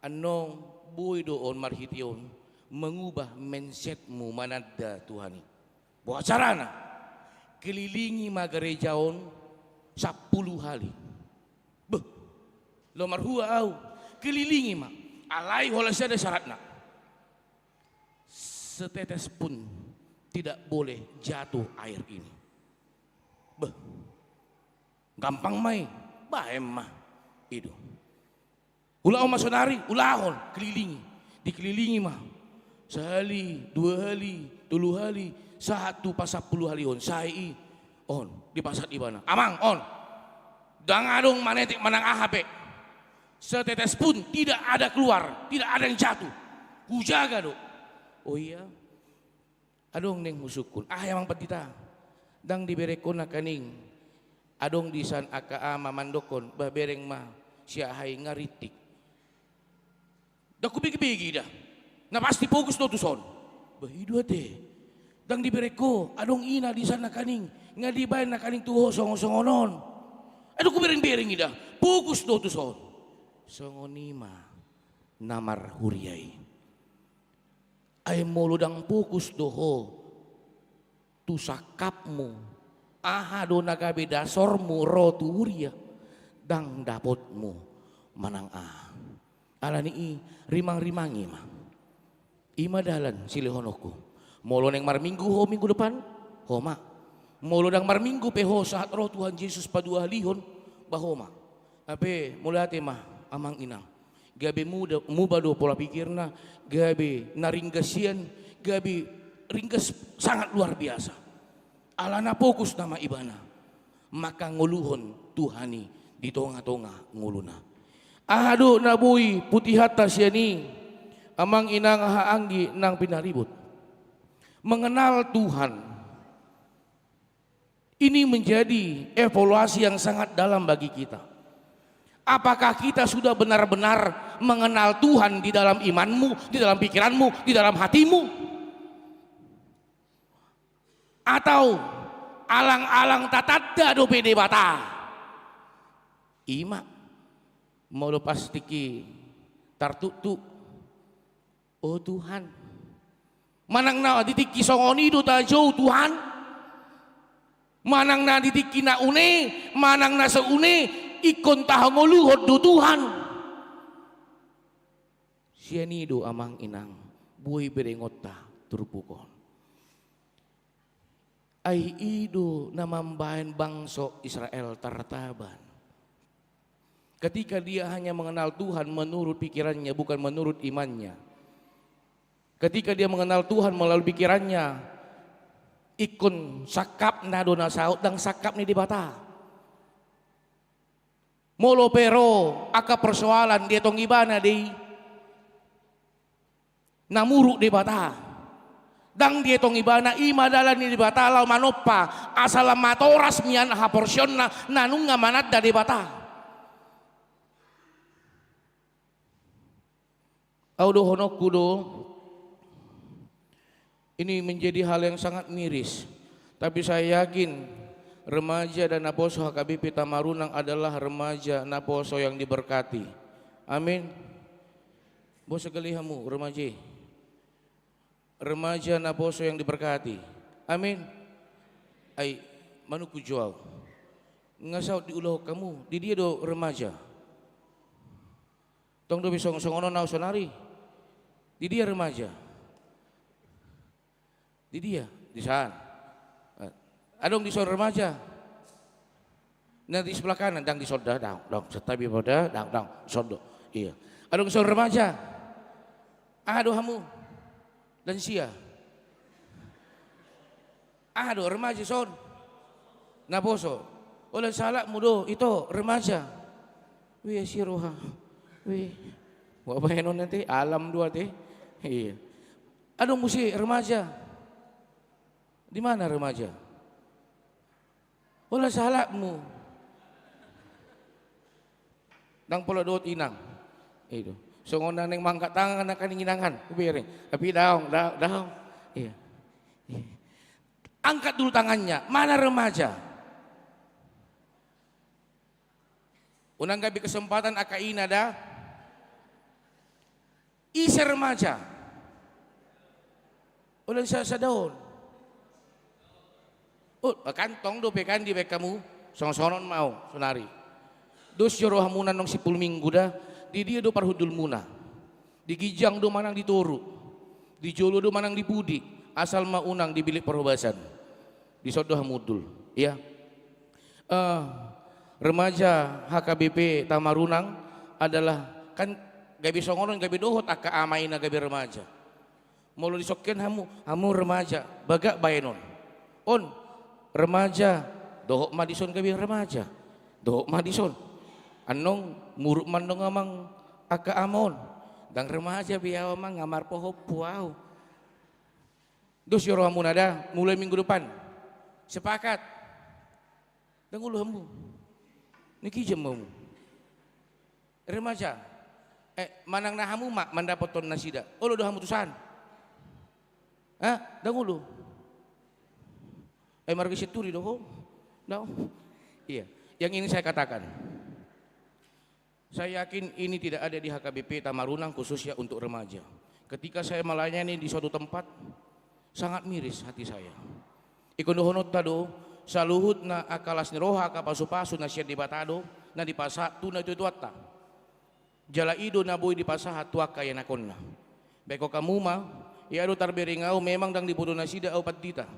"Annon boi do on marhite on mengubah mindsetmu mananda Tuhan i." "Boha carana?" "Kelilingi ma gareja on sampulu hali." "Beuh, laho marhua ahu." "Kelilingi ma. Alai holan sada syaratna. Setetes pun tidak boleh jatuh air ini." "Beuh, gampang ma i. Baen ma." I do. Ulahon ma sonari, ulahon, kelilingi. Dikelilingi ma. Sahali, dua hali, tolu hali, sahat tu pasampulu halihon. Sae i, on, dipasahat ibana. "Amang, on. Ndang adong manetek manang aha pe. Setetes pun tidak ada keluar, tidak ada yang jatuh. Kujaga do." "O iya. Adong naeng husungkun." "Aha i, Amang Pandita?" "Ndang dibereng ho nangkaning adong disan angka ama mandokkon, 'Bah, bereng ma, sian aha i nga rintik.'" "Ndang hubegebege i da. Na pasti fokus do tuson." "Bah, i do ate. Ndang dibereng ho, adong ina disan nangkaning, nga dibaen nangkaning tu ho songon-songon on. Ndang hubereng-bereng i da. Fokus do tuson." Songon i ma na marhuria i. Ai molo ndang fokus do ho tu sangkapmu, aha do na gabe dasormu ro tu huria, ndang dapotmu manang aha. Alani i, rimang-rimangi ma. I ma dalan silehononku. Molo naeng marminggu ho minggu depan, ho ma. Molo ndang marminggu pe ho sahat ro Tuhan Jesus paduahalihon, bah, ho ma. Hape mauliate ma, Amang Inang. Gabe muda, muba do pola pikirna, gabe na ringgas sian, gabe ringgas sangat luar biasa. Alana fokus nama ibana mangkangoluhon Tuhan i di tonga-tonga ngoluna. Aha do na boi putihonta sian i? Amang inang haha anggi nang pinaribot. Mengenal Tuhan. Ini menjadi evaluasi yang sangat dalam bagi kita. Apakah kita sudah benar-benar mengenal Tuhan di dalam imanmu, di dalam pikiranmu, di dalam hatimu? Atau alang-alang tatanda dope Debata? Ima, molo pas tingki tartuktuk, "O Tuhan." Manang na di tingki songon i do tajou Tuhan? Manang na di tingki na une, manang na so une, ingkon tahangoluhon do Tuhan? Sian i do amang inang, boi berengonta turpuk on. Ai i do na mambaen bangso Israel tartaban. Ketika dia hanya mengenal Tuhan menurut pikirannya, bukan menurut imannya. Ketika dia mengenal Tuhan melalui pikirannya, ingkon sangkapna do na saut, ndang sangkap ni Debata. Molo pe ro angka persoalan, dietong ibana do i na muruk Debata. Ndang dietong ibana, i ma dalan ni Debata laho manompa, asa lam matoras mian haporseaonna na nunga mananda Debata. Au dohononku do, ini menjadi hal yang sangat miris. Tapi saya yakin remaja dan naposo H K B P Tamarunang adalah remaja naposo yang diberkati. Amin. Boi sagali hamu remaja. Remaja naposo yang diberkati. Amin. Ai, manungkun jo au. Nga saut diulahon hamu, di dia do remaja? Tong dope song-, songon on au sonari. Di dia remaja? Di dia? Di san. Eh, adong dison remaja? Na di sebelah kanan, ndang dison da, daong, daong, santabi ma da, daong, daong, dison do. Iya. Adong dison remaja? Aha do hamu? Lansia? Aha do remaja son? Naposo. Holan sahalakmu do ito remaja. Weh, asi roha. Weh. Boha bahenon ate, alam do ate. Iya. Adong muse remaja? Di mana remaja? Holan sahalakmu. Ndang pola dohot inang. Itu. Songon na naeng mangangkat tangan nangkaning inangan, hubereng. Tapi daong, da-, daong. Iya. Iya. Angkat dulu tangannya. Mana remaja? Unang gabe kesempatan angka ina da. Ise remaja? Holan sa-, sada on. Oh, kan tong dope kan dibaen hamu, songon-songon ma au sonari. Dos jo rohamuna annon Simpul Minggu da, di dia do parhundulmuna? Di ginjang do manang di toru? Di jolo do manang di pudi? Asal ma unang di bilik parhobasan. Dison do hamu hundul, ya. Eh, remaja H K B P Tamarunang adalah, kan gabe songon on, gabe dohot angka ama ina gabe remaja. Molo disongkian hamu, hamu remaja, bagak baenon. On, remaja, dohot ma dison gabe remaja. Dohot ma dison. Annon, muruk ma annon amang angka ama on. Ndang remaja be au amang, nga marpohompu au. Dos jo rohamuna da, mulai minggu depan. Sepakat? Ndang olo hamu. Niki jam hamu. Remaja. Eh, manang na hamu ma mandapothon nasida. Olo do hamu tusan? Hah? Ndang olo. Eh, marga Sianturi do ho? Ndang. Iya. Yang ingin saya katakan, saya yakin ini tidak ada di H K B P Tamarunang khususnya untuk remaja. Ketika saya melayani di suatu tempat, sangat miris hati saya. Ingkon dohononta do, saluhutna angka las ni roha, angka pasupasu na sian Debata do na dipasahat tu natuatuanta. Jala i do na boi dipasahat tu angka ianakhonna. Baen hamu ma, ia do tarbereng au, memang ndang diboto nasida au pandita.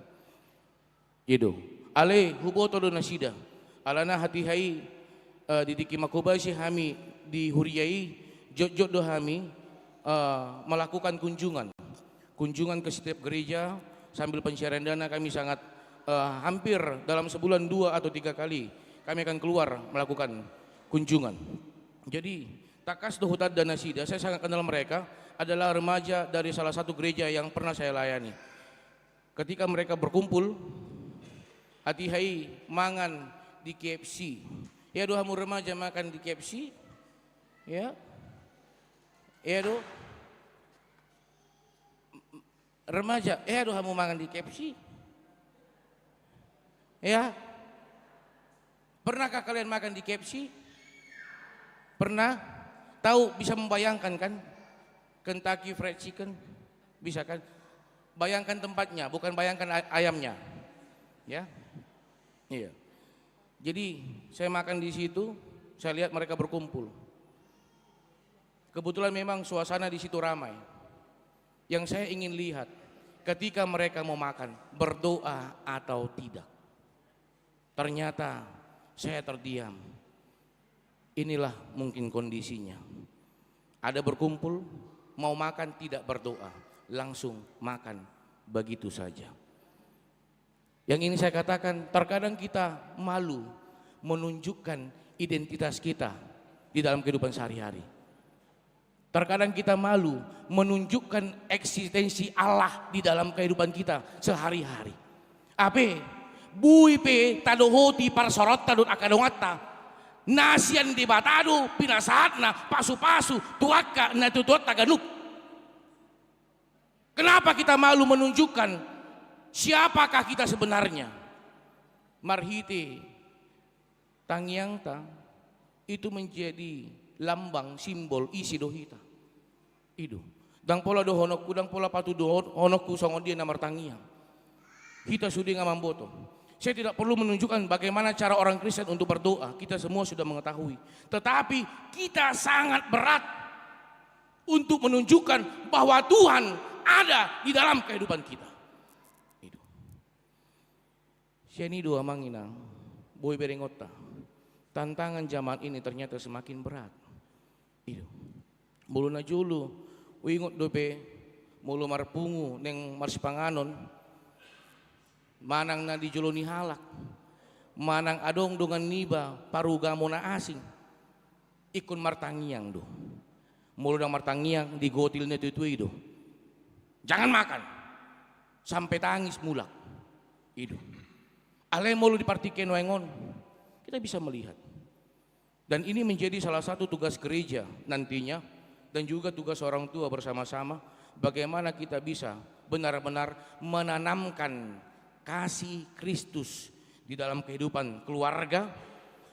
I do. Alai huboto do nasida. Alana hatiha i, eh, di tingki manghobasi hami di huria i, jotjot do hami, eh, melakukan kunjungan. Kunjungan ke setiap gereja, sambil pencarian dana kami sangat, eh, hampir dalam sebulan dua atau tiga kali kami akan keluar melakukan kunjungan. Jadi, tangkas do hutanda nasida, saya sangat kenal mereka, adalah remaja dari salah satu gereja yang pernah saya layani. Ketika mereka berkumpul, hatiha i mangan di K F C. Ea do hamu remaja makan di K F C? Ya. Ea do? Remaja, ea do hamu mangan di K F C? Ya. Pernahkah kalian makan di K F C? Pernah? Tahu, bisa membayangkan kan? Kentucky Fried Chicken, bisa kan? Bayangkan tempatnya, bukan bayangkan ay-, ayamnya. Ya. Iya. Jadi, saya makan di situ, saya lihat mereka berkumpul. Kebetulan memang suasana di situ ramai. Yang saya ingin lihat, ketika mereka mau makan, berdoa atau tidak. Ternyata saya terdiam. Inilah mungkin kondisinya. Ada berkumpul, mau makan tidak berdoa, langsung makan begitu saja. Yang ingin saya katakan, terkadang kita malu menunjukkan identitas kita di dalam kehidupan sehari-hari. Terkadang kita malu menunjukkan eksistensi Allah di dalam kehidupan kita sehari-hari. Hape, boi pe tadohoti parsaoranta dohot angka donganta, na sian Debata do pinasahatna pasupasu tu angka natuatuanta ganup. Kenapa kita malu menunjukkan siapakah kita sebenarnya? Marhite tangiangta itu menjadi lambang, simbol, isi do hita. I do. Ndang pola dohononku, ndang pola patuduhononku songon dia na martangiang. Hita sude nga mamboto. Saya tidak perlu menunjukkan bagaimana cara orang Kristen untuk berdoa. Kita semua sudah mengetahui. Tetapi kita sangat berat untuk menunjukkan bahwa Tuhan ada di dalam kehidupan kita. I do. Sian i do, amang inang, boi berengonta, tantangan zaman ini ternyata semakin berat. I do. Molo na jolo, huingot dope, molo marpungu naeng marsipanganon, manang na di jolo ni halak, manang adong dongan niba parugamo na asing, ingkon martangiang do. Molo ndang martangiang, digotil natuatua i do. Jangan makan. Sampe tangis mulak. I do. Alai molo di partingkian nuaeng on, kita bisa melihat. Dan ini menjadi salah satu tugas gereja nantinya, dan juga tugas orang tua bersama-sama, bagaimana kita bisa benar-benar menanamkan kasih Kristus di dalam kehidupan keluarga,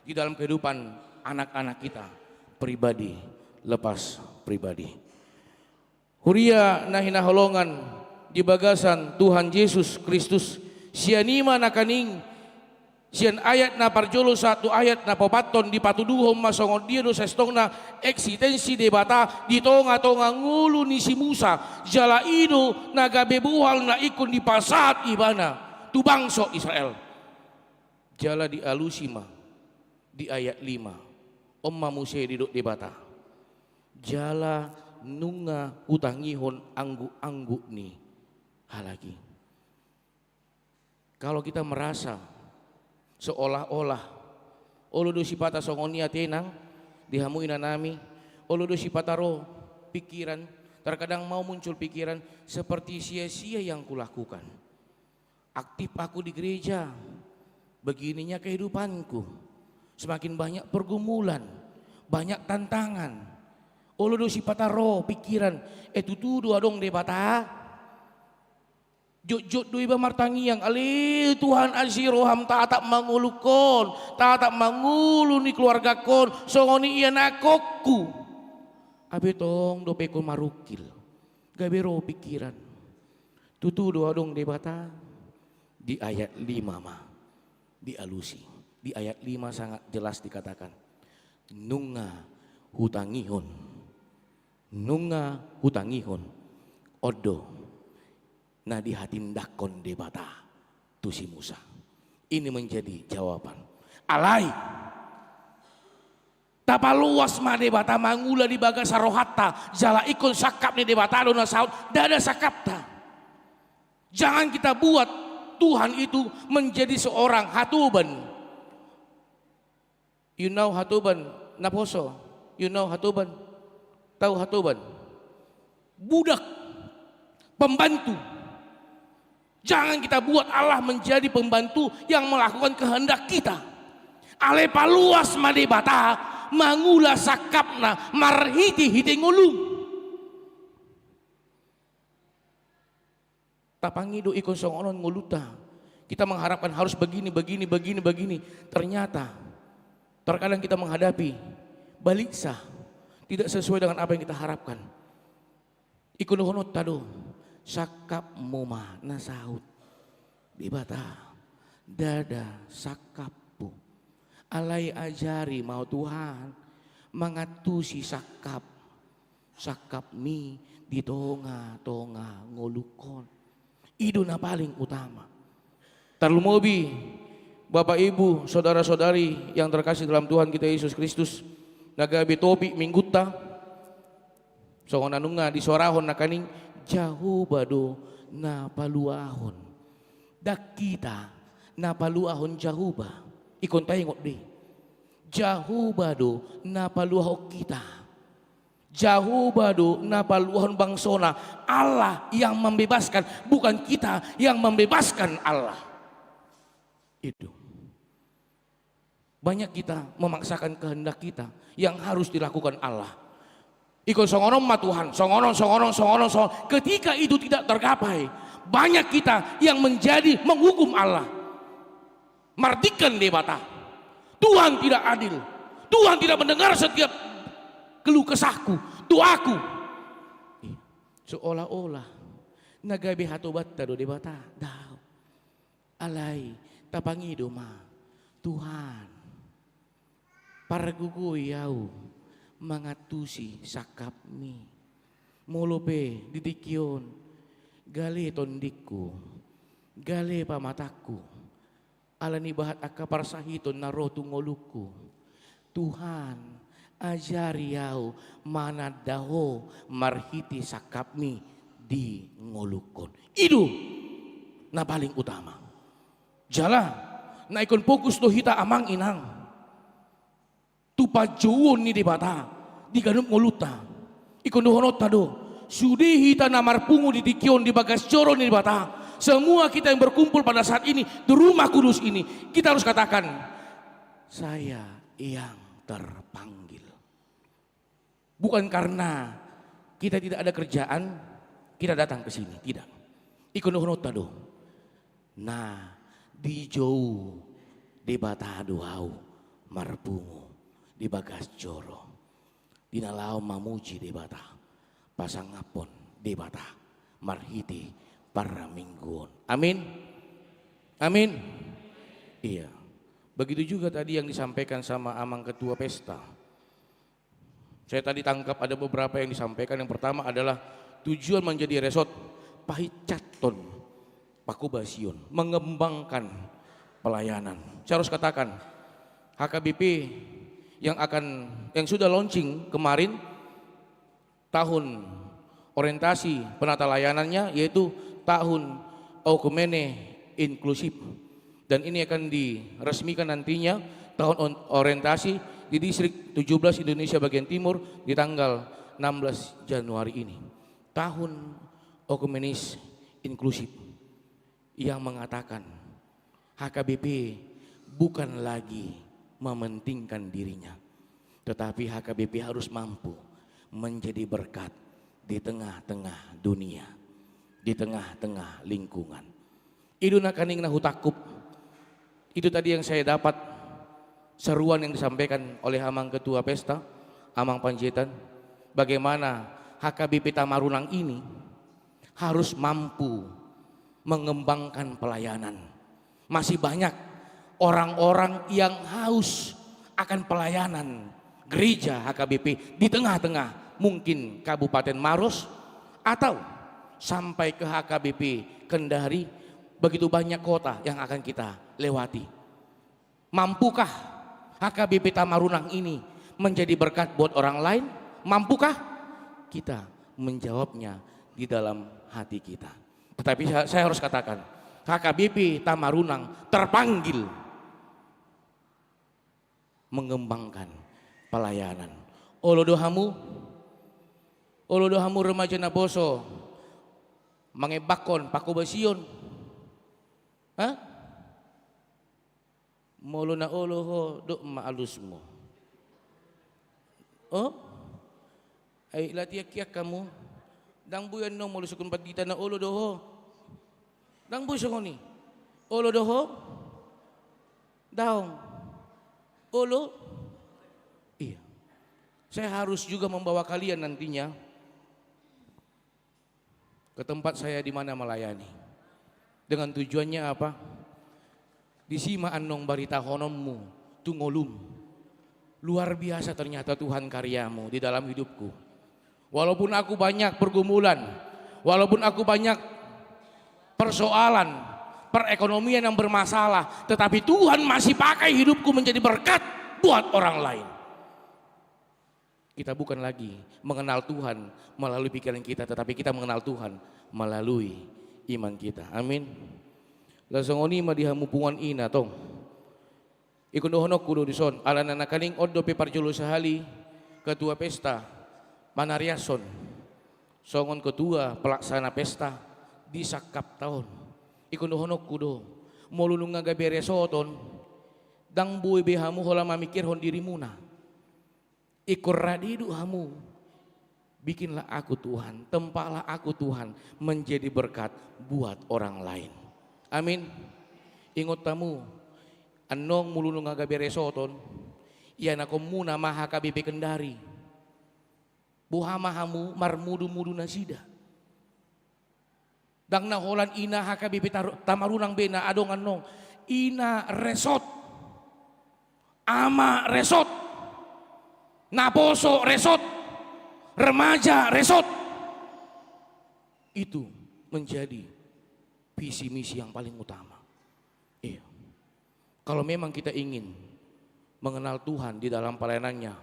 di dalam kehidupan anak-anak kita, pribadi lepas pribadi. Huria na hinaholongan di bagasan Tuhan Jesus Kristus, sian i ma nangkaning, sian ayat na parjolo sahat tu ayat na paopathon, dipatuduhon ma songon dia do sasintongna eksistensi Debata di tonga-tonga ngolu ni si Musa, jala i do na gabe bohal na ingkon dipasahat ibana tu bangso Israel. Jala dialusi ma di ayat lima. On ma muse didok Debata: Jala nunga hutangihon angguk-angguk ni halak i. Kalau kita merasa seolah-olah, olo do sipata songon i atena nang di hamu inanami, olo do sipata ro pikiran, terkadang mau muncul pikiran, seperti sia-sia yang kulakukan. Aktif aku di gereja, begininya kehidupanku. Semakin banyak pergumulan, banyak tantangan. Olo do sipata ro pikiran, eh, tutu do adong Debata? Jotjot do iba martangiang, ale Tuhan, asi roham tatap mangoluhon, tatap mangolu ni keluargahon, songon i ianakhonku. Ai tong dope ingkon marungkil, gabe ro pikiran. Tutu do adong Debata? Di ayat lima ma dialusi. Di ayat lima sangat jelas dikatakan: Nunga hutangihon. Nunga hutangihon. On do na dihatindanghon Debata tu si Musa. Ini menjadi jawaban. Alai tapaluas ma Debata mangula di bagasan rohanta, jala ingkon sangkap ni Debata do na saut, ndada sangkapta. Jangan kita buat Tuhan itu menjadi seorang hatoban. You know hatoban naposo? You know hatoban? Tahu hatoban? budak, pembantu. Jangan kita buat Allah menjadi pembantu yang melakukan kehendak kita. Alai paluas ma Debata mangula sangkapna marhite-hite ngolum. Tapangido ingkon songon on ngolunta. Kita mengharapkan harus begini, begini, begini, begini. Ternyata terkadang kita menghadapi baliksa, tidak sesuai dengan apa yang kita harapkan. Ingkon dohononta do, sangkapmu ma na saut. Debata, ndada sangkaphu. Alai ajari ma Ho Tuhan mangantusi sangkap, sangkapmi di tonga-tonga ngolungkon. I do na paling utama. Tarlumobi Bapak Ibu, saudara-saudari yang terkasih dalam Tuhan kita Yesus Kristus, na gabe topik minggunta, songon na nunga disoarahon nangkaning, Jahowa do na paluahon. Ndang hita na paluahon Jahowa. Ingkon taingot be. Jahowa do na paluahon hita. Jahowa do na paluahon bangsona. Allah yang membebaskan, bukan kita yang membebaskan Allah. Itu. Banyak kita memaksakan kehendak kita yang harus dilakukan Allah. Ingkon songon on ma Tuhan, songon on, songon on, songon on, songon on. Ketika itu tidak tercapai, banyak kita yang menjadi menghukum Allah. Mardingkan Debata. Tuhan tidak adil. Tuhan tidak mendengar setiap keluh kesahku, doaku. Seolah-olah na gabe hatobanta do Debata. Daong. Alai tapangido ma, Tuhan, pargogoi ahu mangantusi sangkapmi. Molo pe di tingki on gale tondingku, gale pamatangku, ala ni bahat angka parsahiton na ro tu ngolungku. Tuhan, ajari ahu mananda Ho marhite sangkapmi di ngolungkon. I do na paling utama. Jala na ingkon fokus do hita amang inang tu panjouon ni Debata di ganup ngolunta. Ingkon dohononta do, sude hita na marpungu di tingki on di bagas joro ni Debata, semua kita yang berkumpul pada saat ini di rumah kudus ini, kita harus katakan, "Saya yang terpanggil." Bukan karena kita tidak ada kerjaan, kita datang ke sini, tidak. Ingkon dohononta do, na dijou Debata do ahu marpungu di bagas joro, di na laho mamuji Debata, pasangaphon Debata marhite parmingguon. Amin. Amin. Iya. Begitu juga tadi yang disampaikan sama Amang Ketua Pesta. Saya tadi tangkap ada beberapa yang disampaikan. Yang pertama adalah tujuan menjadi resort, pahinsathon, panghobasion, mengembangkan pelayanan. Saya harus katakan, H K B P yang akan, yang sudah launching kemarin, tahun orientasi penata layanannya, yaitu tahun oekumene inklusif. Dan ini akan diresmikan nantinya tahun on-, orientasi di Distrik tujuh belas Indonesia bagian timur di tanggal enam belas Januari ini. Tahun oekumenis inklusif yang mengatakan H K B P bukan lagi mementingkan dirinya, tetapi H K B P harus mampu menjadi berkat di tengah-tengah dunia, di tengah-tengah lingkungan. I do nangkaning na hutangkup. Itu tadi yang saya dapat, seruan yang disampaikan oleh Amang Ketua Pesta, Amang Panjaitan, bagaimana H K B P Tamarunang ini harus mampu mengembangkan pelayanan. Masih banyak orang-orang yang haus akan pelayanan gereja H K B P di tengah-tengah mungkin Kabupaten Maros atau sampai ke H K B P Kendari, begitu banyak kota yang akan kita lewati. Mampukah H K B P Tamarunang ini menjadi berkat buat orang lain? Mampukah kita menjawabnya di dalam hati kita? Tetapi saya, saya harus katakan, H K B P Tamarunang terpanggil mengembangkan pelayanan. Olo do hamu, Olo do hamu remaja naposo mangembakkon pangkobasion? Hah? Molo na olo ho, dok ma alusmu. Oh? Ai latihan kiak hamu. Ndang boi annon molo sungkun pandita na olo do ho. Ndang boi songon i. Olo do ho? Daong. Olo? Iya. Saya harus juga membawa kalian nantinya ke tempat saya di mana melayani. Dengan tujuannya apa? Disi ma annon baritahononmu tu ngolum. Luar biasa ternyata Tuhan karyamu di dalam hidupku. Walaupun aku banyak pergumulan, walaupun aku banyak persoalan, perekonomian yang bermasalah, tetapi Tuhan masih pakai hidupku menjadi berkat buat orang lain. Kita bukan lagi mengenal Tuhan melalui pikiran kita, tetapi kita mengenal Tuhan melalui iman kita. Amin. Laos songon i ma di hamu punguan ina, tong. Ingkon dohononku do dison, ala na nangkaning on dope parjolo sahali ketua pesta manariashon songon ketua pelaksana pesta di sangkapta on. Ingkon dohononku do, molo nunga gabe resort on, ndang boi be hamu holan mamingkirhon dirimuna. Ingkon rade do hamu. Bikinlah aku Tuhan, tempalah aku Tuhan menjadi berkat buat orang lain. Amin. Ingot hamu, annon molo nunga gabe resort on, ianakhonmuna ma H K B P Kendari. Boha ma hamu marmudumudu nasida. Ndang na holan ina H K B P tar-, Tamarunang be na adong annon. Ina resort, ama resort, naposo resort, remaja resort. Itu menjadi visi misi yang paling utama. Iya. Kalau memang kita ingin mengenal Tuhan di dalam pelayanannya,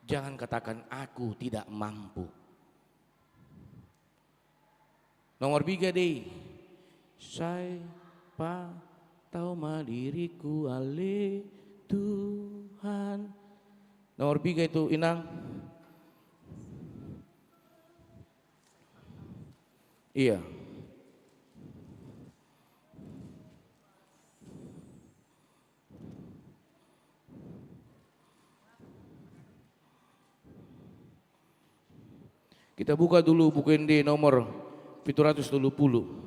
jangan katakan, "Aku tidak mampu." Nomor piga do i. Sai patau ma diriku ale Tuhan. Nomor piga itu, Inang? Iya. Kita buka dulu Buku Ende nomor pitu ratus tolu pulu.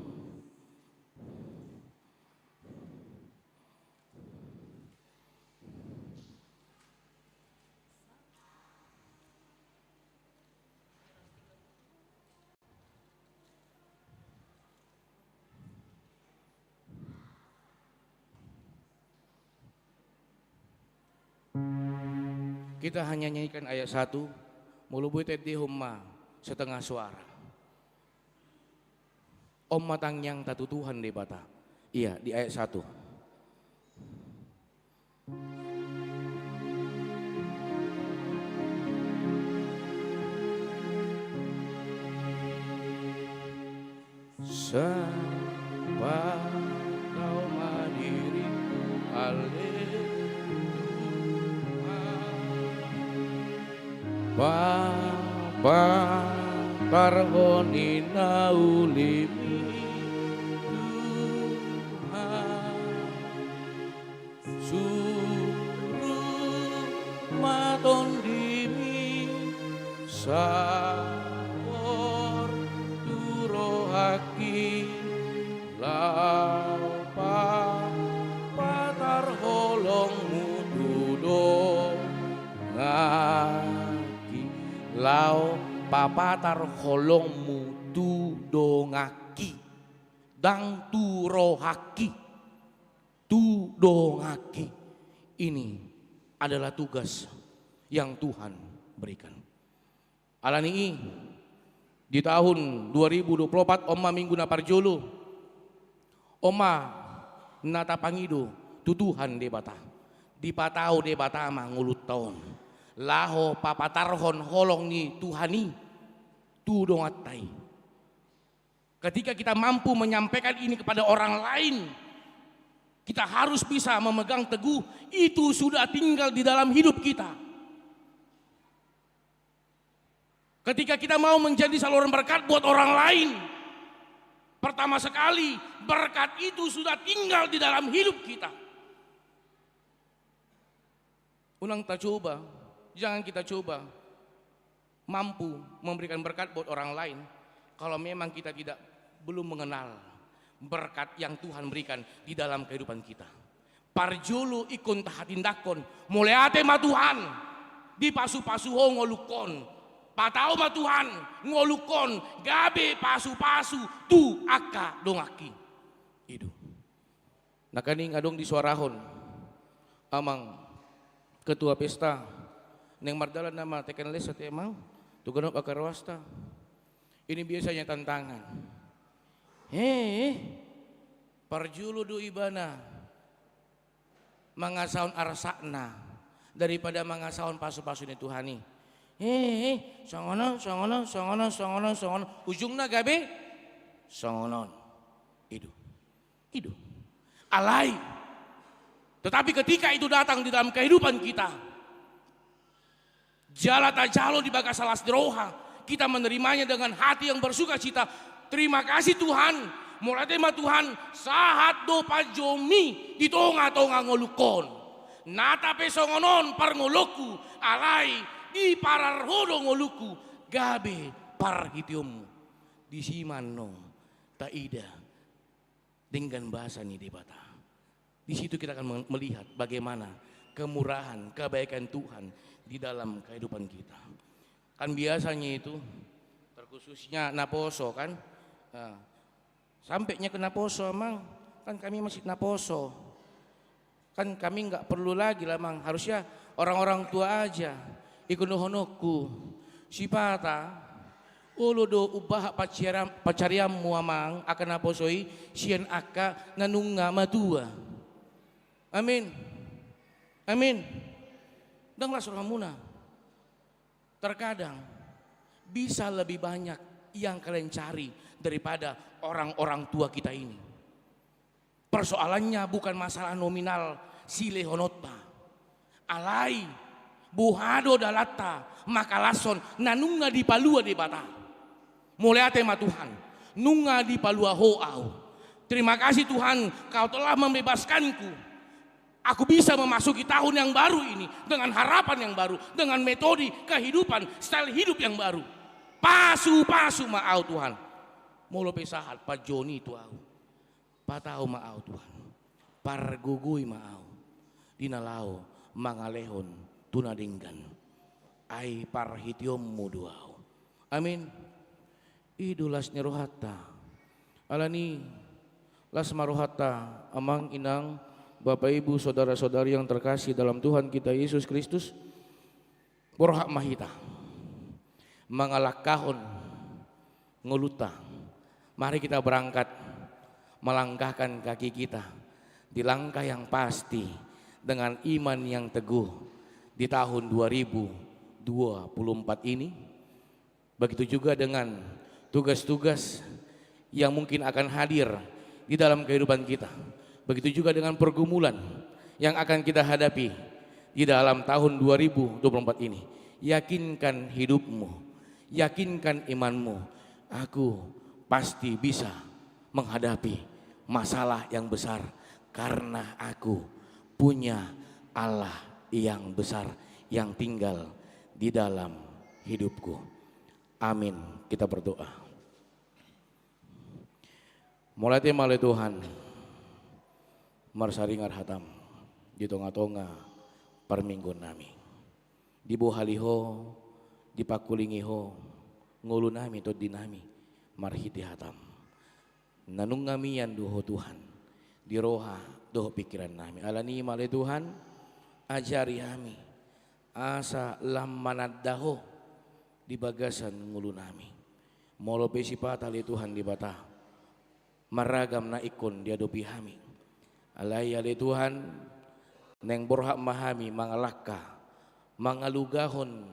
Kita hanya nyanyikan ayat satu, molo boi taendehon ma setengah suara. On ma tangiangta tu Tuhan Debata. Iya, di ayat satu. Sai patau ma diriku ale Tuhan. Papatarhon i na ulimi Tuhan. Suruh ma tondimi saor tu rohangki. Laho papatar holongmu tu donganki. Laho papatar holongmu tu donganki. Ndang tu rohangki. Tu donganki. Ini adalah tugas yang Tuhan berikan. Alani i, di tahun dua ribu dua puluh empat, on ma minggu na parjolo, on ma na tapangido tu Tuhan Debata. Dipatau Debata ma ngolunta on laho papatarhon holong ni Tuhan i tu donganta i. Ketika kita mampu menyampaikan ini kepada orang lain, kita harus bisa memegang teguh, itu sudah tinggal di dalam hidup kita. Ketika kita mau menjadi saluran berkat buat orang lain, pertama sekali berkat itu sudah tinggal di dalam hidup kita. Unang tacoba, jangan kita coba mampu memberikan berkat buat orang lain kalau memang kita tidak, belum mengenal berkat yang Tuhan berikan di dalam kehidupan kita. Parjolo ingkon tahatindangkon, mauliate ma Tuhan, dipasu-pasu ho ngolungkon. Patau ma Tuhan, ngolungkon gabe pasu-pasu tu angka donganki. I do. Nangkaning adong disuarahon amang ketua pesta, naeng mardalan nama teken les ate amang, tu ganup angka ruasta. Ini biasanya tantangan. He, parjolo do ibana mangasahon arsakna daripada mangasahon pasu-pasu ni Tuhan i. He, songon on, songon on, songon on, songon on, songon on. Ujungna gabe songon on. I do. I do. Alai. Tetapi ketika itu datang di dalam kehidupan kita, jala tajalo di bagasan las ni roha, kita menerimanya dengan hati yang bersukacita. Terima kasih Tuhan, mauliate ma Tuhan, sahat do panjouMi di tonga-tonga ngolungkon. Nata pe songon on parngolungku, alai diparar Ho do ngolungku, gabe parhiteonMu. Disi ma annon taida denggan basa ni Debata. Di situ kita akan meng-, melihat bagaimana kemurahan, kebaikan Tuhan di dalam kehidupan kita. Kan biasanya itu, terkhususnya naposo kan, nah, sampai nya ke naposo, amang, kan kami masih naposo. Kan kami nggak perlu lagi lah, amang. Harusnya orang-orang tua aja. Ingkon dohononku, sipata, olo do umbahen pancarian-, pancarianmu, amang, angka naposo i, sian angka na nunga matua. Amin. Amin. Ndang las rohamuna. Terkadang bisa lebih banyak yang kalian cari daripada orang-orang tua kita ini. Persoalannya bukan masalah nominal silehononta. Alai, boha do dalanta mangkalashon na nunga dipalua Debata. Mauliate ma Tuhan, nunga dipalua Ho ahu. Terima kasih Tuhan, Kau telah membebaskanku. Aku bisa memasuki tahun yang baru ini dengan harapan yang baru, dengan metode kehidupan, style hidup yang baru. Pasu-pasu ma ahu Tuhan. Molo pe sahat panjouon i tu ahu. Patau ma ahu Tuhan. Pargogoi ma ahu. Di na laho mangalehon tu na denggan. Ai parhiteonmu do ahu. Amin. I do las ni rohanta. Alani las ma rohanta, amang, inang, bapak, ibu, saudara-saudari yang terkasih dalam Tuhan kita Yesus Kristus. Borhat ma hita mangalangkahon ngolunta. Mari kita berangkat melangkahkan kaki kita di langkah yang pasti dengan iman yang teguh di tahun dua ribu dua puluh empat ini. Begitu juga dengan tugas-tugas yang mungkin akan hadir di dalam kehidupan kita. Begitu juga dengan pergumulan yang akan kita hadapi di dalam tahun dua ribu dua puluh empat ini. Yakinkan hidupmu, yakinkan imanmu. Aku pasti bisa menghadapi masalah yang besar karena aku punya Allah yang besar yang tinggal di dalam hidupku. Amin. Kita berdoa. Mauliate ma ale Tuhan, marsaringar hatam di tonga-tonga parmingguon nami. Dibohali Ho, dipangkulingi Ho ngolu nami, tondi nami, marhite hatam. Na nunga mian do Ho Tuhan di roha dohot pingkiran nami. Alani i ma ale Tuhan, ajari hami asa lam mananda Ho di bagasan ngolu nami. Molo pe sipata ale Tuhan Debata, marragam na ingkon diadopi hami. Alai ale Tuhan, naeng borhat ma hami mangalangka, mangalugahon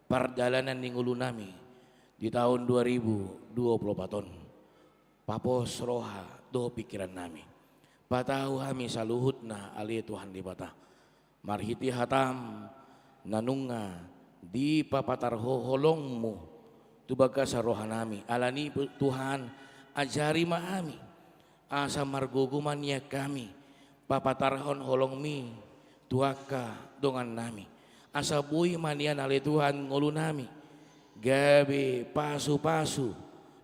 pardalanan ni ngolu nami di taon dua ribu dua puluh opat on. Papos roha dohot pingkiran nami. Patau hami saluhutna ale Tuhan Debata. Marhite hatam na nunga dipapatar Ho holongmu tu bagasan rohanami. Alani i Tuhan, ajari ma hami, asa margogo ma nian hami papatarhon holongmi tu angka dongannami. Asa boi ma nian ale Tuhan ngolunami gabe pasupasu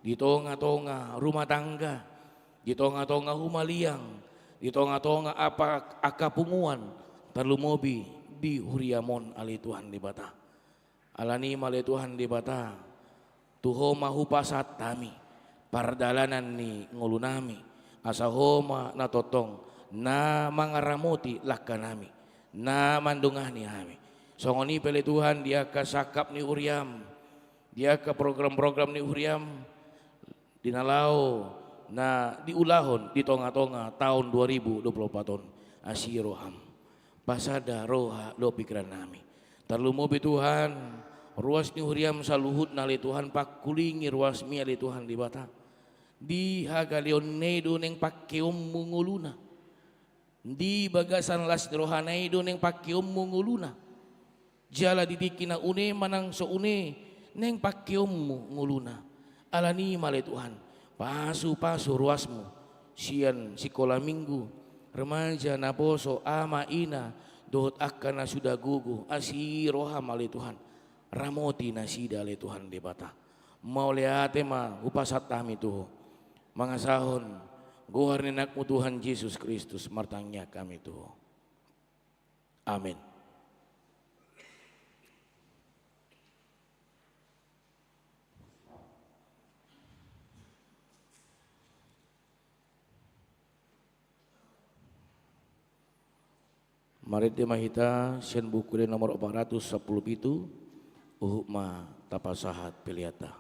di tongatonga rumah tangga, di tongatonga humaliang, di tongatonga apa angka punguan, tarlumobi di huriam on ale Tuhan Debata. Alani i ma ale Tuhan Debata, tu Ho ma hupasahat hami pardalanan ni ngolunami, asa Ho ma na tongtong na mangaramoti langkanami, na mandongani hami. Songon i pe ale Tuhan di angka sangkap ni huriam, di angka program-program ni huriam, di na laho na diulahon di tongatonga taon dua ribu dua puluh opat on, asi roham pasada roha dohot pingkirannami. Tarlumobi Tuhan, ruas ni huriam saluhutna ale Tuhan, pangkulingi ruasmi ale Tuhan Debata. Di hagaleonna i do naeng pangkeonmu ngoluna. Di bagasan las ni rohana i do naeng pangkeonmu ngoluna. Jala di tingki na une manang so une naeng pangkeonmu ngoluna. Alani i ma ale Tuhan, pasupasu ruasmu sian sikola minggu, remaja, naposo, ama, ina, dohot angka na suda gogo, asi roham ale Tuhan, ramoti nasida ale Tuhan Debata. Mauliate ma hupasahat hami tu Ho, mangasahon goar ni Anakmu Tuhan Jesus Kristus martangiang hami tu Ho. Amen. Marende ma hita sian Buku Ende nomor opat ratus sampulu pitu, huhut ma tapasahat peleanta.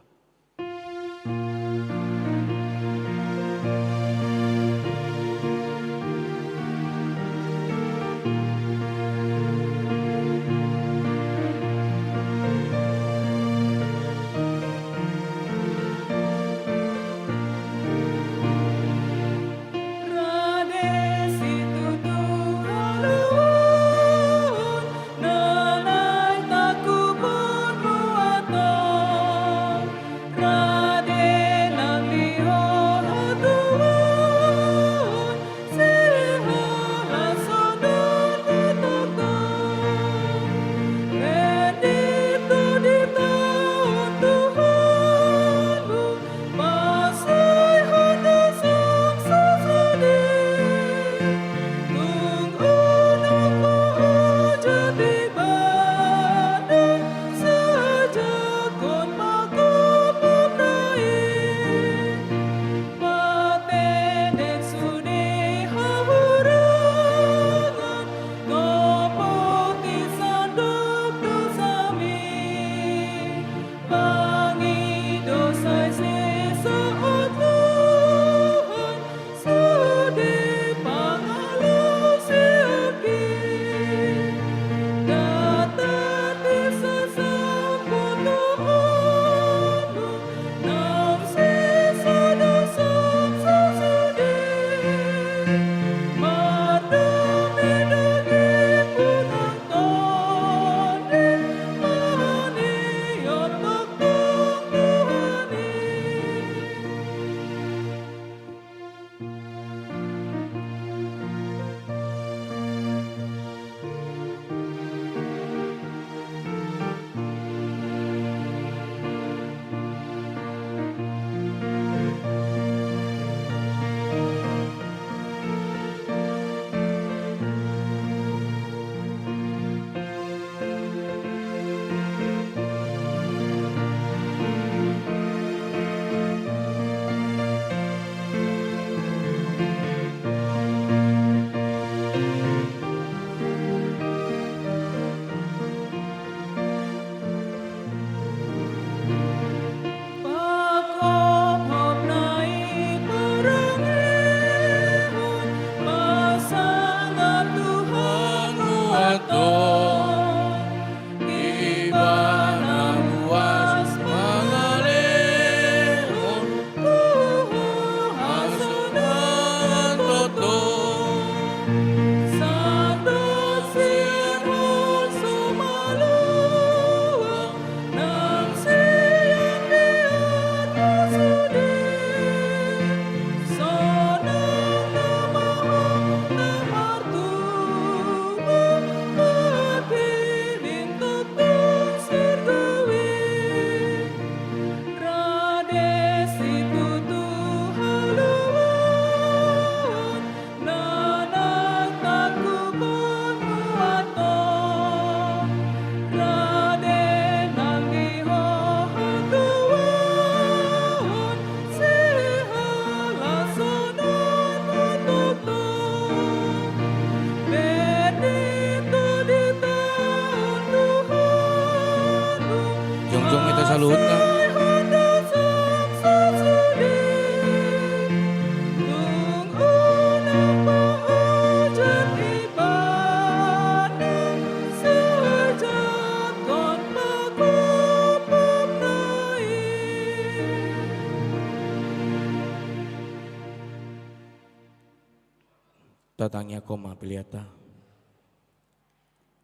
Tatangiangkon ma peleanta.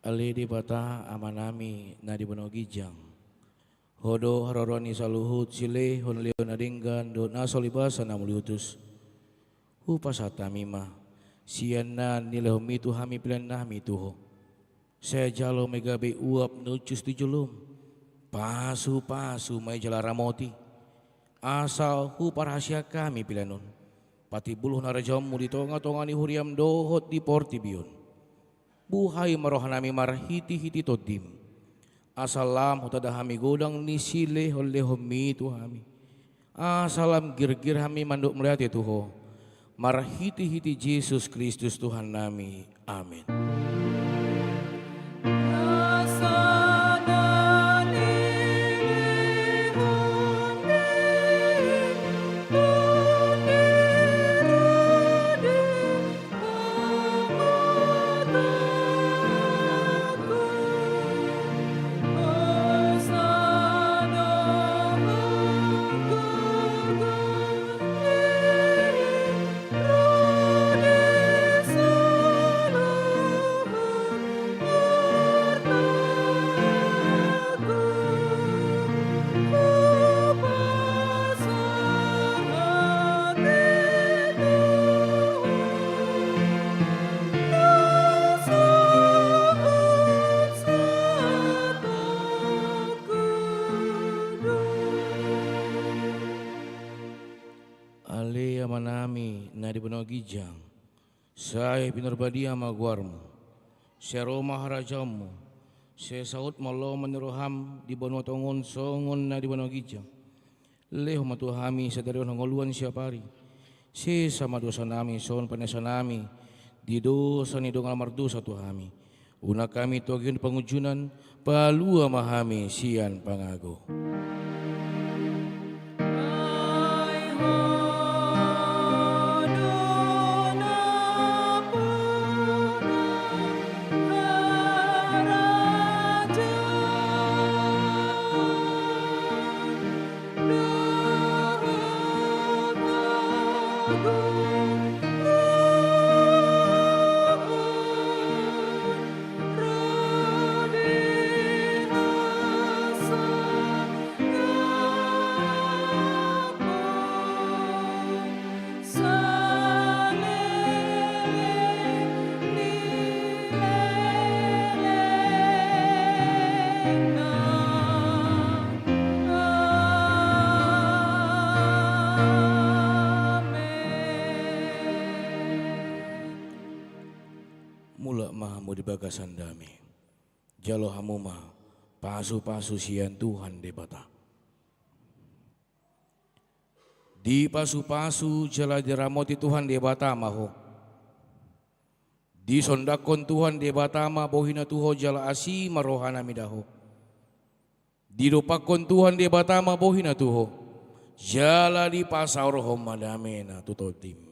Ale Debata Amanami na di banua ginjang, Ho do haroroan ni saluhut silehonlehon na denggan dohot na so libasan na muliutus. Hupasahat hami ma sian na nilehonMi tu hami peleannami tu Ho. Sai jalo ma i gabe uap na uncus tu joloM. Pasupasu ma i jala ramoti, asa huparhaseang hami pelean on patimbulhon harajaonMu di tongatonga ni huriaM dohot di portibi on. Buhai ma rohanami marhitehite TondiM, asa lam hutanda hami godang ni silehonlehonMi tu hami. Asa lam girgir hami mandok mauliate tu Ho, marhitehite Jesus Kristus Tuhannami. Amen. Ale Amanami na di banua ginjang, sai pinarbadia ma goarMu. Sai ro ma harajaonMu. Sai saut ma lomo ni rohaM di banua tonga on songon na di banua ginjang. Lehon ma tu hami sadari on hangoluan siapari. Sesa ma dosanami songon panesanami di dosa ni dongan na mardosa tu hami. Unang hami togihon pangunjunan, palua ma hami sian pangago. Mulak ma hamu di bagasan dame. Jalo hamu ma pasupasu sian Tuhan Debata. Dipasupasu jala diramoti Tuhan Debata ma ho. Disondangkon Tuhan Debata ma bohiNa tu ho jala asi ma rohaNa mida ho. Didompakkon Tuhan Debata ma bohiNa tu ho, jala dipasaorhon ma dameNa tu tondim.